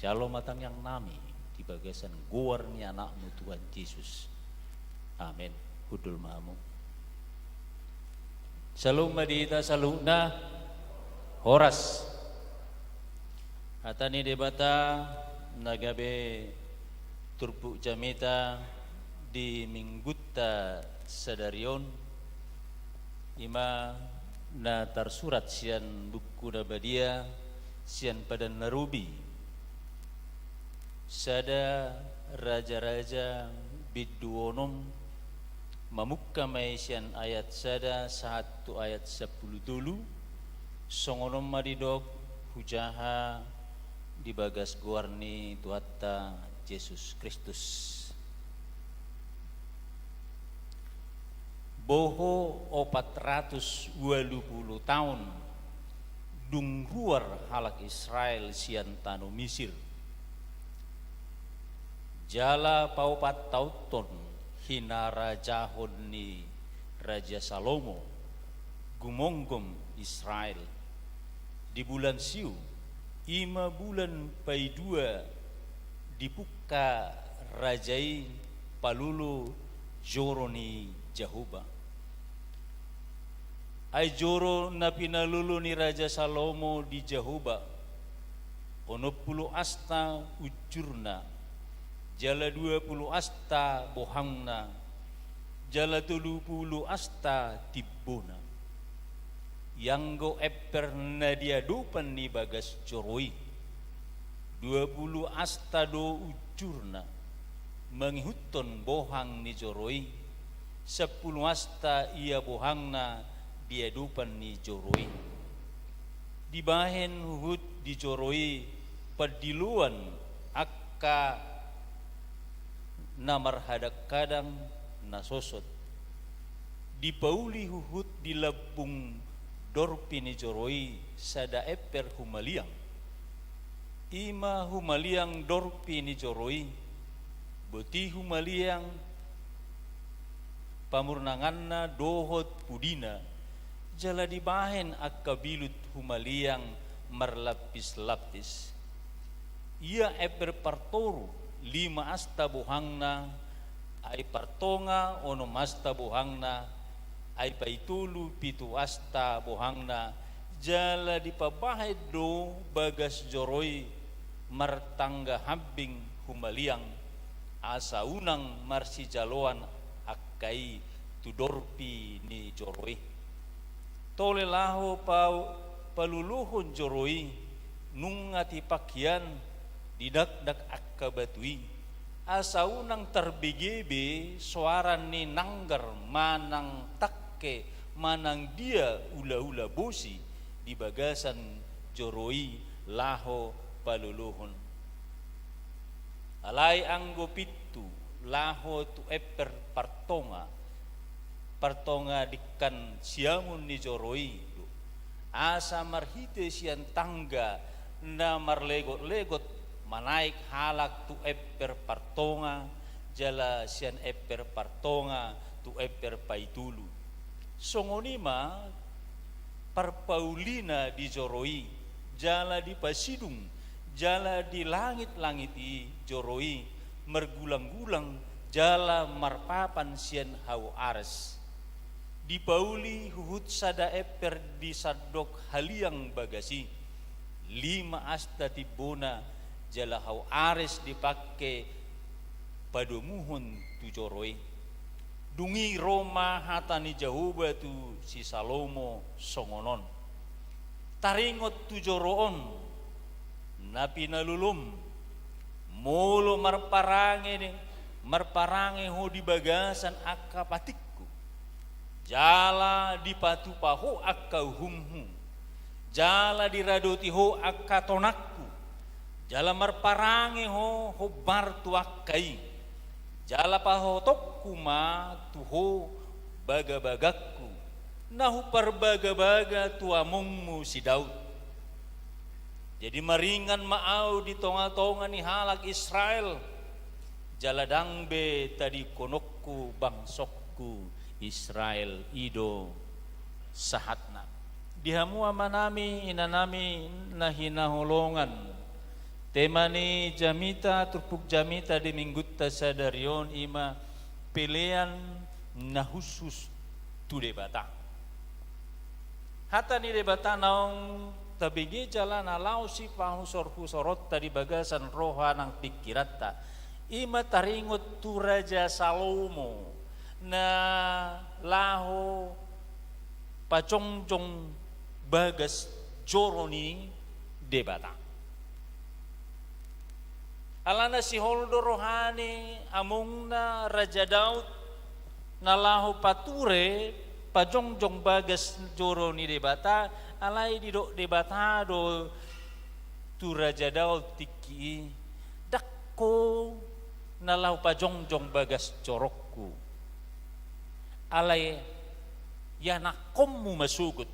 Jalo ma tangiangnami di bagasan goar ni Anakmu Tuhan Jesus. Amen. Hundul ma hamu. Syalom ma di hita saluhutna. Horas. Hata ni Debata na gabe turpuk jamita di Minggunta sadari on, i ma na tarsurat sian Buku na Badia sian Padan na Robi. Sada Rajaraja bindu onom, mamungka ma i sian ayat sada sahat tu ayat sampulu tolu. Songon on ma didok, hujaha di bagas goar ni Tuhanta Jesus Kristus. Boho opat ratus ualu pulu taon dung ruar halak Israel sian tano Misir. Jala paopat taonhon hinarajahon ni Raja Salomo gumomgom Israel. Di bulan Siu, i ma bulan paidua dipungka raja i palolo joro ni Jahowa. Ai joro na pinalolo ni Raja Salomo di Jahowa, onom pulu asta unjurna, jala dua pulu asta bohangna, jala tolu pulu asta timbona. Ianggo emper na di adopan ni bagas joro i, dua pulu asta do unjurna, mangihuthon bohang ni joro i, sampulu asta ia bohangna di adopan ni joro i. Dibahen huhut di joro i pandiloan angka na marhadangkadang na sosot. Dipauli huhut di lambung dorpi ni joro i sada emper humaliang. I ma humaliang dorpi ni joro i, boti humaliang pamurnanganna dohot pudina, jala dibahen angka bilut humaliang marlapis-lapis. Ia emper partoru, lima asta bohangna, ai partonga onom asta bohangna, ai paitolu pitu asta bohangna, jala dipabahen do bagas joro i martangga hambing humaliang, asa unang marsijaloan angka i tu dorpi ni joro i. Tole laho pa-, palulohon joro i, nunga tipak hian didakdak angka batu i, asa unang tarbege be soara ni nanggar manang tangke manang dia ulaula bosi di bagasan joro i laho palulohon. Alai anggo pintu laho tu emper partonga, partonga dingkan siamun ni joro i do, asa marhite sian tangga na marlegotlegot manaek halak tu emper partonga, jala sian emper partonga tu emper paitolu. Songon i ma parpaulina di joro i, jala dipasidung, jala dilangitlangiti joro i, margulanggulang jala marpapan sian hau ares. Dipauli huhut sada emper di sandok haliang bagas i, lima asta timbona, jala hau ares dipangke padomuhon tu joro i. Dung i ro ma hata ni Jahowa tu si Salomo songon on: Taringot tu joro on, na pinalolom, molo marparange, marparange ho di bagasan angka patikku, jala dipatupa ho angka uhumhu, jala diradoti ho angka tonangku, jala marparange ho hombar tu angka i, jala pahotonku ma tu ho bagabagangku, na huparbagabaga tu amongmu si Daud. Jadi maringan ma ahu di tongatonga ni halak Israel, jala ndang be tadingkononku bangsongku Israel. I do sahatna. Di hamu amanami, inanami na hinaholongan, tema ni jamita, turpuk jamita di minggunta sadari on i ma pelean na hushus tu Debata. Hata ni Debata naung tabege jala na laho sipahusorhusoronta di bagasan roha nang pingkiranta, i ma taringot tu Raja Salomo na laho pajongjong bagas joro ni Debata. Alana sihol do roha ni amongna Raja Daud na laho pature, pajongjong bagas joro ni Debata, alai didok Debata do tu Raja Daud tingki i, ndang ho na laho pajongjong bagas jorongku. Alai ianakhonmu ma sogot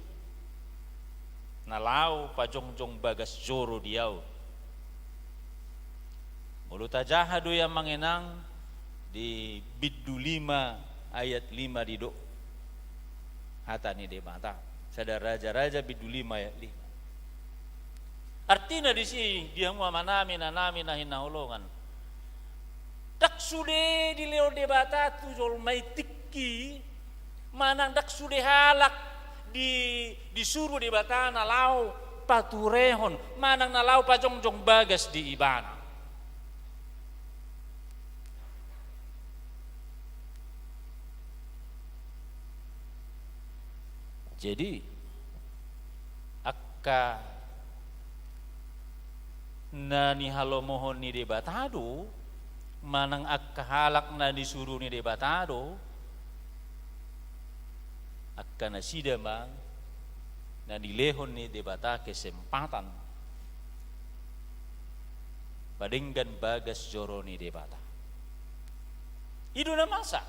na laho pajongjong bagas joro di ahu. Molo tajaha do i amang inang di bindu lima ayat lima didok hata ni Debata. Sada Raja-raja bindu lima ayat lima. Artina disi, di hamu amanami, inanami na hinaholongan, ndang sude dilehon Debata tu jolma i tingki, manang ndang sude halak di, disuru Debata na laho paturehon, manang na laho pajongjong bagas di Ibana. Jadi, angka na nihalomohon ni Debata do, manang angka halak na disuru ni Debata do, angka nasida ma na nilehon ni Debata kesempatan padenggan bagas joro ni Debata. I do na masa.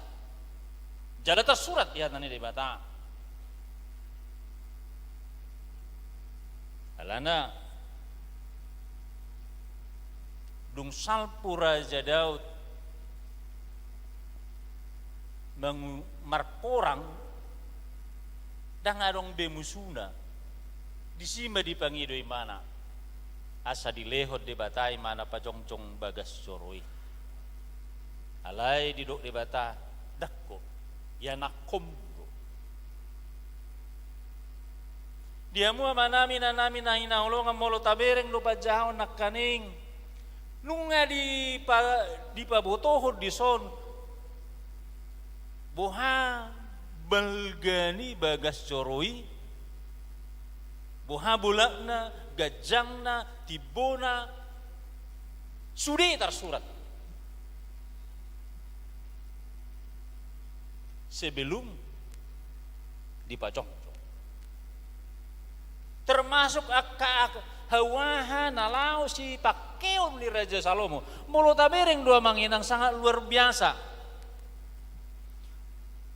Jala tarsurat di hata ni Debata. Alana dung salpu Raja Daud mangu-, marporang, ndang adong be musuna. Disi ma dipangido ibana asa dilehon Debata ibana pajongjong bagas joro i. Alai didok Debata, ndang ho, ianakhonmu do. Di hamu amanami, inanami na hinaholongan, molo tabereng do panjahaon nangkaning, nunga dipa-, dipabotohon dison boha balga ni bagas joro i, boha bolakna, ganjangna, timbona, sude tarsurat sebelum dipajongjong. Termasuk angka hau aha na laho sipangkeon ni Raja Salomo. Molo tabereng do amang inang, sangat luar biasa.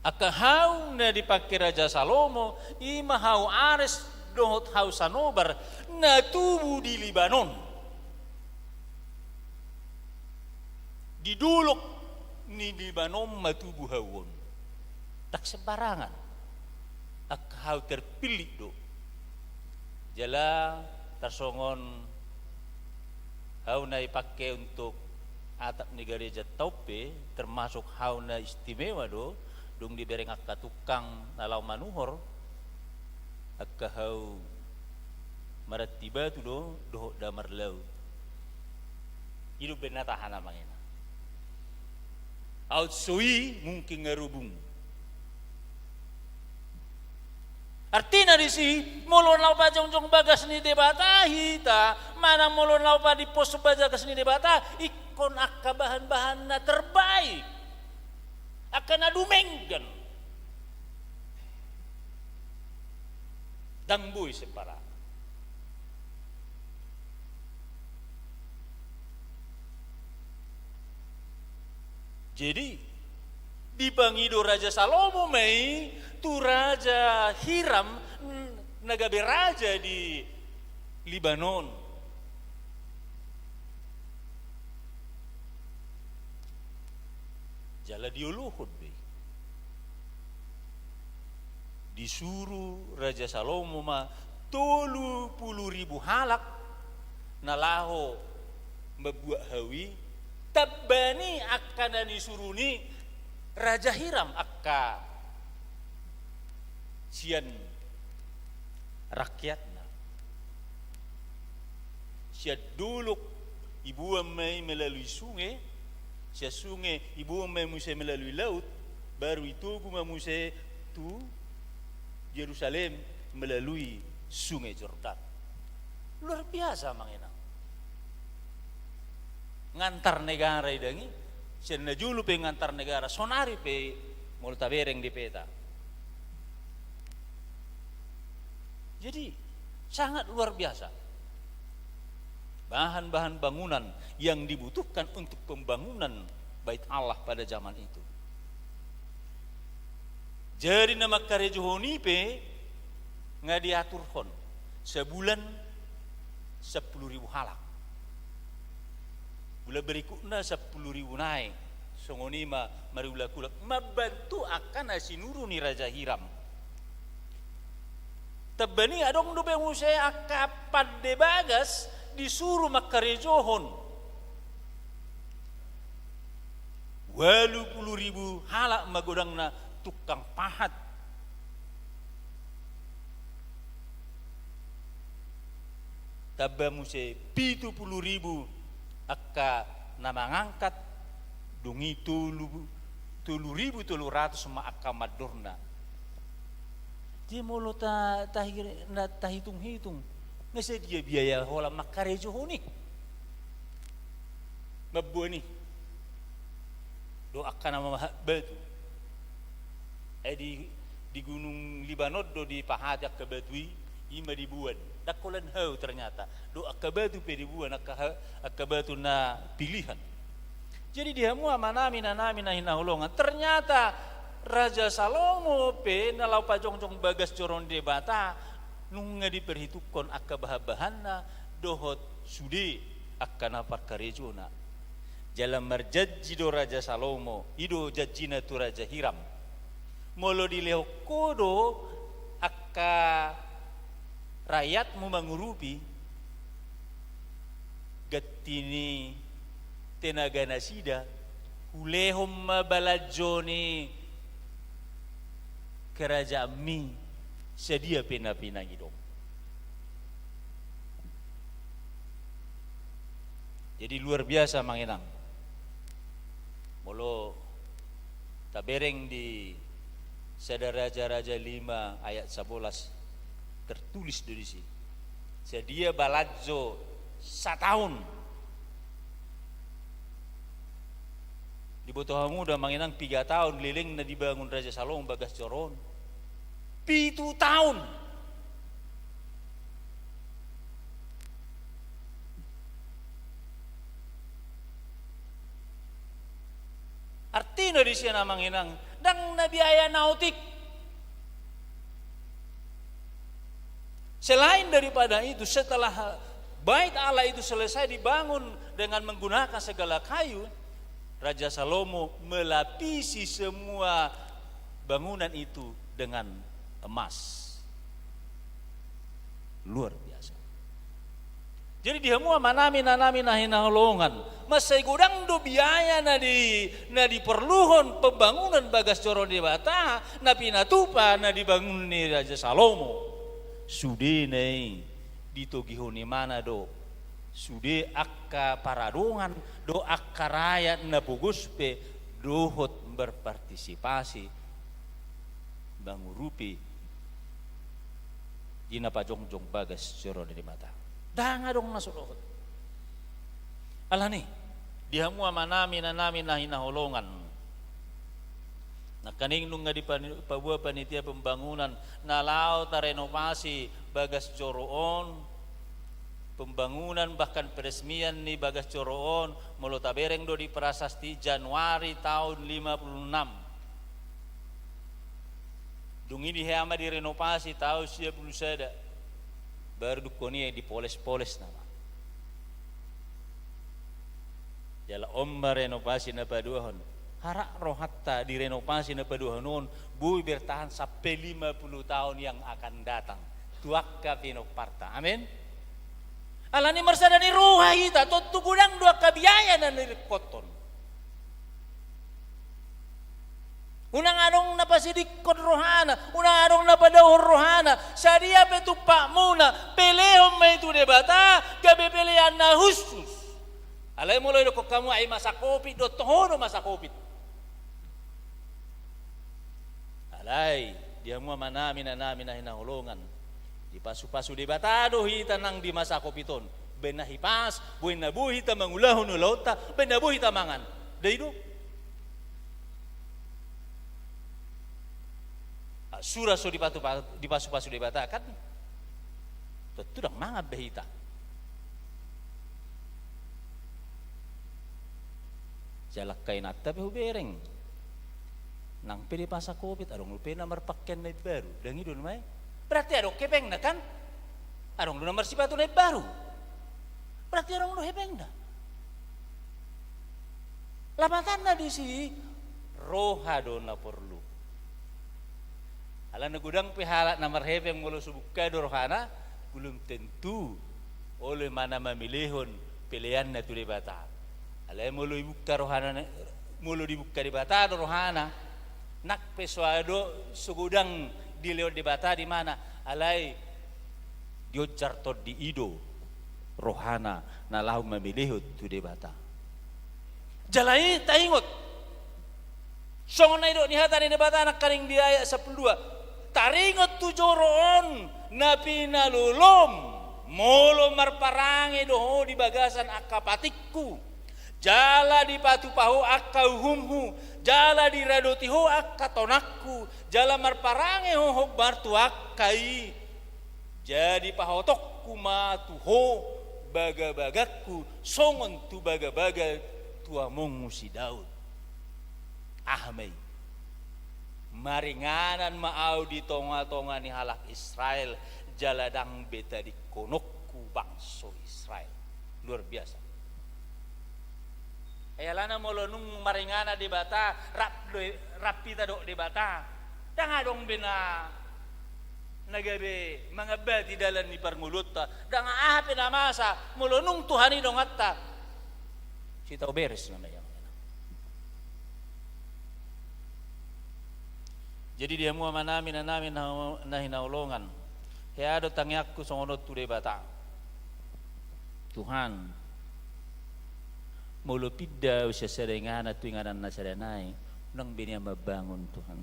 Angka hau na dipangke Raja Salomo, i ma hau ares dohot hau sanobar na tubu di Libanon. Di dolok ni Libanon ma tubu hau on. Ndang sembarangan. Angka hau terpilih do. Jala tarsongon hau na dipangke untuk atap ni garejanta on pe, termasuk hau na istimewa do, dung dibereng angka tungkang na laho manuhor, angka hau maranti batu do, dohot damar laut. I do umbahen na tahan amang inang. Aut so i mungkin nunga rubung. Artina disi, molo na laho pajongjong bagas ni Debata hita, manang molo na laho padimpos bagas ni Debata, ingkon angka bahan-bahan na terbaik, angka na dumenggan. Ndang boi sembarang. Jadi, dipangido Raja Salomo ma i tu Raja Hiram, n-, na gabe raja di Libanon. Jala diolokhon do i. Disuru Raja Salomo ma tolu pulu ribu halak na laho mambuat hau i, tamba ni angka na nisuruna i Raja Hiram, angka sian rakyatna. Sian dolok iboan ma i melalui sunge, sian sunge iboan ma i muse melalui laut, baru itogu ma muse tu Jerusalem melalui Sungai Jordan. Luar biasa, amang inang. Nga antar negara i dang i, sian na jolo pe nga antar negara, sonari pe molo tabereng di peta. Jadi, sangat luar biasa bahan-bahan bangunan yang dibutuhkan untuk pembangunan Bait Allah pada zaman itu. Jadi, na mangkarejohon i pe nga diaturhon, sabulan sampulu ribu halak. Bulan berikutna sampulu ribu nai, songon i ma marulak-ulak, mambantu angka na sinuru ni Raja Hiram. Tamba ni adong dope muse angka pande bagas disuru mangkarejohon. Ualu pulu ribu halak ma godangna tukang pahat. Tamba muse pitu pulu ribu angka na mangangkat, dung i tolu, tolu ribu tolu ratus ma angka mandorna. Jadi molo ta, tahi-, na tahitung-hitung, nga sadia biaya holan mangkarejohon i. Mamboan i. Dohot angka na mamahat batu. Eh, di, di Gunung Libanon do dipahati angka batu i, i ma diboan. Ndang holan hau ternyata. Dohot angka batu pe diboan, angka ha-, angka batu na pilihan. Jadi di hamu amanami, inanami na hinaholongan, ternyata Raja Salomo pe na laho pajongjong bagas joro ni Debata, nunga diperhitungkon angka bahan-bahanna dohot sude angka na parkarejona. Jala marjanji do Raja Salomo, i do janjina tu Raja Hiram. Molo dilehon ho do angka rakyatmu mangurupi, ganti ni tenaga nasida, hulehon ma balanjo ni kerajaanmi sadia pe na pinangidom. Jadi luar biasa, amang inang. Molo tabereng di Sada Raja-raja lima ayat sabolas, tertulis do disi. Sadia balanjo sataon. Diboto hamu do, amang inang, piga taon leleng na dibangun Raja Salomo bagas joro on? Pitu taon. Artina disi, amang inang, ndang na biaya na otik. Selain daripada itu, setelah Bait Allah itu selesai dibangun dengan menggunakan segala kayu, Raja Salomo melapisi semua bangunan itu dengan emas. Luar biasa. Jadi di hamu amanami, inanami na hinaholongan, mansai godang do biaya na di, na diporluhon pembangunan bagas joro ni Debata, na pinatupa na dibangun ni Raja Salomo. Sudena i ditogihon ibana do sude angka paradongan dohot angka rakyat na pogos pe dohot berpartisipasi mangurupi i na pajongjong bagas joro ni Debata. Ndang adong na so dohot. Alani, di hamu amanami, inanami na hinaholongan, nangkaning nunga dipani-, paboa panitia pembangunan na laho tarenovasi bagas joro on, pembangunan bahkan peresmian ni bagas joro on, molo tabereng do di prasasti, Januari taon lima puluh enam. Dung i di hea ma direnovasi taon sia pulu sada. Baru dungkon i dipoles-poles nama. Jala on ma renovasi na paduahon. Harak rohanta di renovasi na paduahon on, boi bertahan sampe lima puluh taon yang akan datang. Tu angka pinomparta. Amin. Alani marsada ni roha hita, tontu godang do angka biaya na nilingkothon. Unang adong na pasidingkon rohana, unang adong na padaohon rohana, sadia pe tumpakmuna, pelehon ma i tu Debata, gabe pelean na hushus. Alai molo idokkon hamu ai masa covid do, toho do masa covid. Alai, di hamu amanami, inanami na hinaholongan, dipasupasu Debata do hita nang di masa covid on. Baen na hipas, boan na boi hita mangulahon ulaonta, baen na boi hita mangan. Dai do. Ah, sura so dipatu-, dipasupasu Debata kan. Tontu ndang mangan be hita. Jala angka inanta pe hubereng. Nang pe di masa covid, adong dope na marpakean na imbaru. Ndang i do nama i. Berarti adong hepengna kan? Adong do na marsipatu na imbaru. Berarti adong do hepengna. Lapatanna disi, roha do na porlu. Alana godang pe halak na marhepeng molo so buka do rohana, belum tentu olo ma na mamelehon peleanna tu Debata. Alai molo dibuka rohana, molo dibuka Debata do rohana, nang pe so adong, so godang dilehon Debata di mana, alai dionjar tondi i do rohana na laho mamelehon tu Debata. Jala i taingot. Songon na nidok ni hata ni Debata nangkaning di ayat sampulu dua. Taringot tu joro on na pinalolom, molo marparange do ho di bagasan angka patikku, jala dipatupa ho angka uhumhu, jala diradoti ho angka tonangku, jala marparange ho hombar tu angka i. Jadi pahotonku ma tu ho bagabagangku songon tu bagabaga tuamongnku si Daud. Aha ma i? Maringanan ma ahu di tongatonga ni halak Israel, jala ndang be tadingkononku bangso Israel. Luar biasa. Ai alana molo nunga maringanan Debata, rap do, rap hita dohot Debata. Ndang adong be na, na gabe mangambati dalan ni parngoluonta. Ndang aha pe na masa, molo nunga Tuhan i donganta. Sitau beres nama i. Jadi di hamu amanami, inanami na, na hinaholongan, hea do tangiangku songon on tu Debata. Tuhan, molo pinda ahu sian sada inganan tu inganan na sada nai, unang be nian mambangun, Tuhan.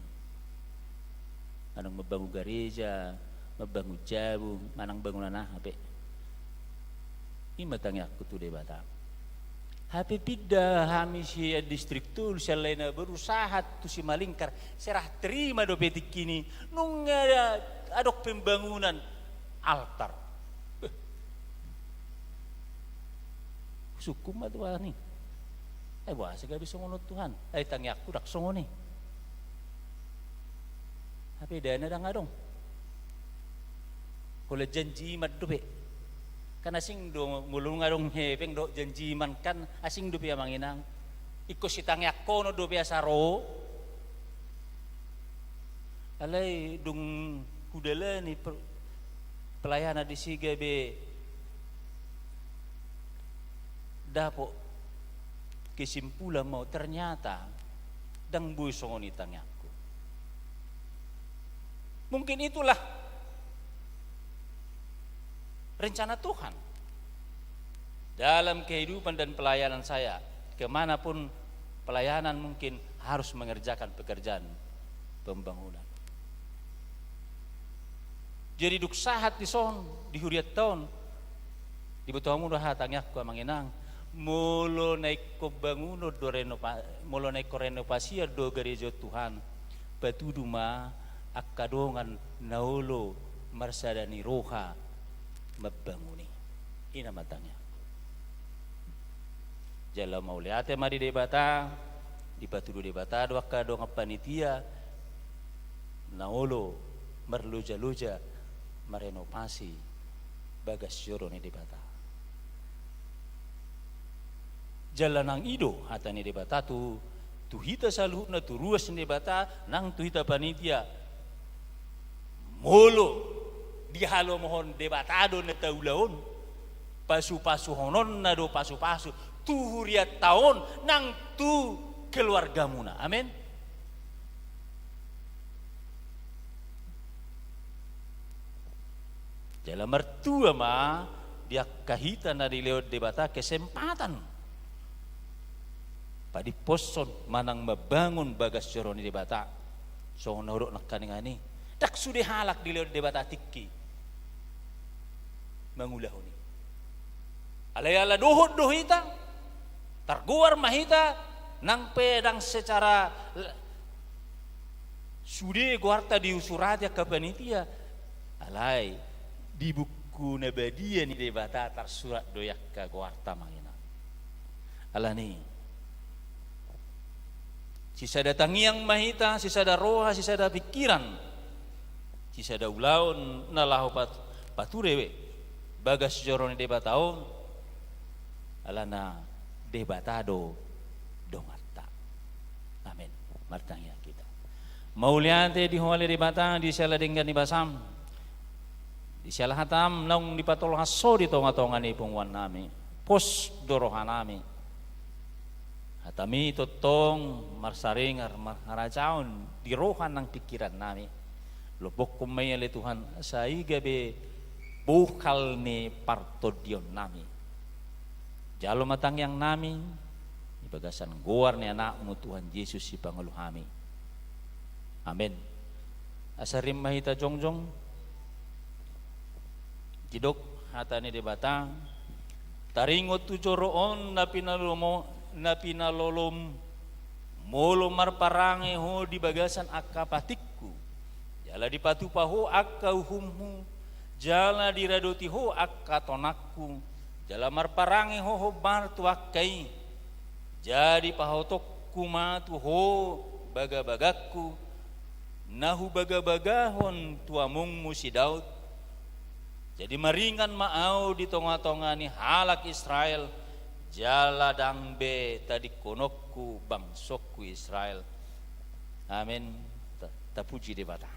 Manang mambangun gareja, mambangun jabu, manang bangunan aha pe. I ma tangiangku tu Debata. Hape pinda hami sian Distrik Tolu, sian Lae na Baru sahat tu Simalingkar, serah terima dope tingki i, nunga adong pembangunan altar. Beh. Husungkun ma Tuhan i. Ai boasa gabe songon on Tuhan? Ai tangiangku ndang songon i. Hape dana ndang adong. Holan janji iman dope. Kan asing do molo nunga adong hepeng dohot janji iman kan asing dope amang inang. Ingkon sitangiangkonon dope asa ro. Alai dung hudalani per-, pelayanan disi gabe dapot kesimpulan ma ahu, ternyata ndang boi songon i tangiangku. Mungkin itulah rencana Tuhan dalam kehidupan dan pelayanan saya. Kemanapun pelayanan mungkin harus mengerjakan pekerjaan pembangunan. Jadi dung sahat dison, di hurianta on, diboto hamu do aha tangiangku amang inang, molo na ingkon bangunon do renopa-, molo na ingkon renovasian do gareja on Tuhan, patudu ma angka dongan na olo marsada ni roha mambangun i. I nama tangiangku. Jala mauliate ma di Debata, dipatudu Debata do angka dongan panitia na olo marloja-loja marenovasi bagas joro ni Debata. Jala nang i do hata ni Debata tu, tu hita saluhutna, tu ruas ni Debata, nang tu hita panitia. Molo dihalomohon Debata do na taula on, pasupasuhononna do pasupasu tu hurianta on nang tu keluargamuna. Amen. Jala martua ma di angka hita na dilehon Debata kesempatan padipposhon manang mambangun bagas joro ni Debata. Songon na hudok nangkaningan i, ndang sude halak dilehon Debata tingki mangulahon i. Alai ala dohot do hita, targoar ma hita, nang pe ndang secara l-, sude goarta diusurati angka panitia. Alai di buku na badia ni Debata tarsurat do i angka goarta, amang inang. Alani i, sisada tangiang ma hita, sisada roha, sisada pingkiran, sisada ulaon na laho pat-, pature bagas joro ni Debata on, alana Debata do donganta. Amen. Martangiang hita. Mauliate di Ho ale Debata, di siala denggan ni basam, di siala hatam naung dipatolhas Ho di tonga-tonga ni punguannami. Pos do rohanami. Hatami tongtong marsaringar, marharajaon di roha nang pingkirannami. Lombokkon ma i ale Tuhan, sai gabe bohal ni partondionnami. Jalo ma tangiangnami di bagasan goar ni Anakmu Tuhan Jesus Sipangolu hami. Amen. Asa rim ma hita jongjong. Didok hata ni Debata, taringot tu joro on na pinalomo-, na pinalolom, molo marparange ho di bagasan angka patikku, jala dipatupa ho angka uhumhu, jala diradoti ho angka tonangku, jala marparange ho hombar tu angka i, jadi pahotongku ma tu ho bagabagangku, na hubagabagahon tu amongmu si Daud. Jadi maringan ma ahu di tonga-tonga ni halak Israel, jala ndang be tadingkononku bangsongku Israel. Amen. Ta-, tapuji Debata.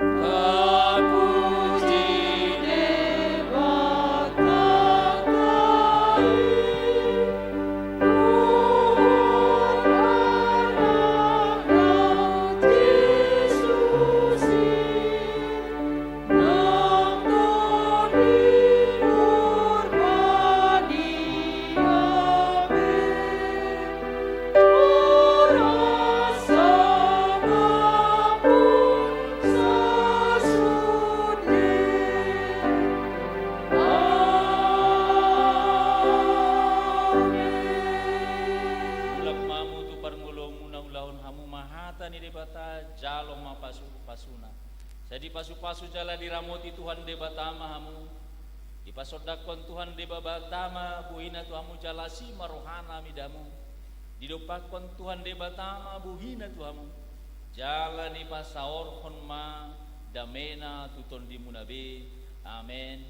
Tapuji Debata. Mulak ma hamu tu parngoluonmuna, ulahon hamu ma hata ni Debata, jalo ma pasu-pasuna. Sai dipasupasu jala diramoti Tuhan Debata ma hamu. Dipasondangkon Tuhan Debata ma bohina tu hamu jala asi ma rohana mida hamu. Didompakkon Tuhan Debata ma bohina tu hamu. Jala dipasaorhon ma damena tu tondimuna be. Amen.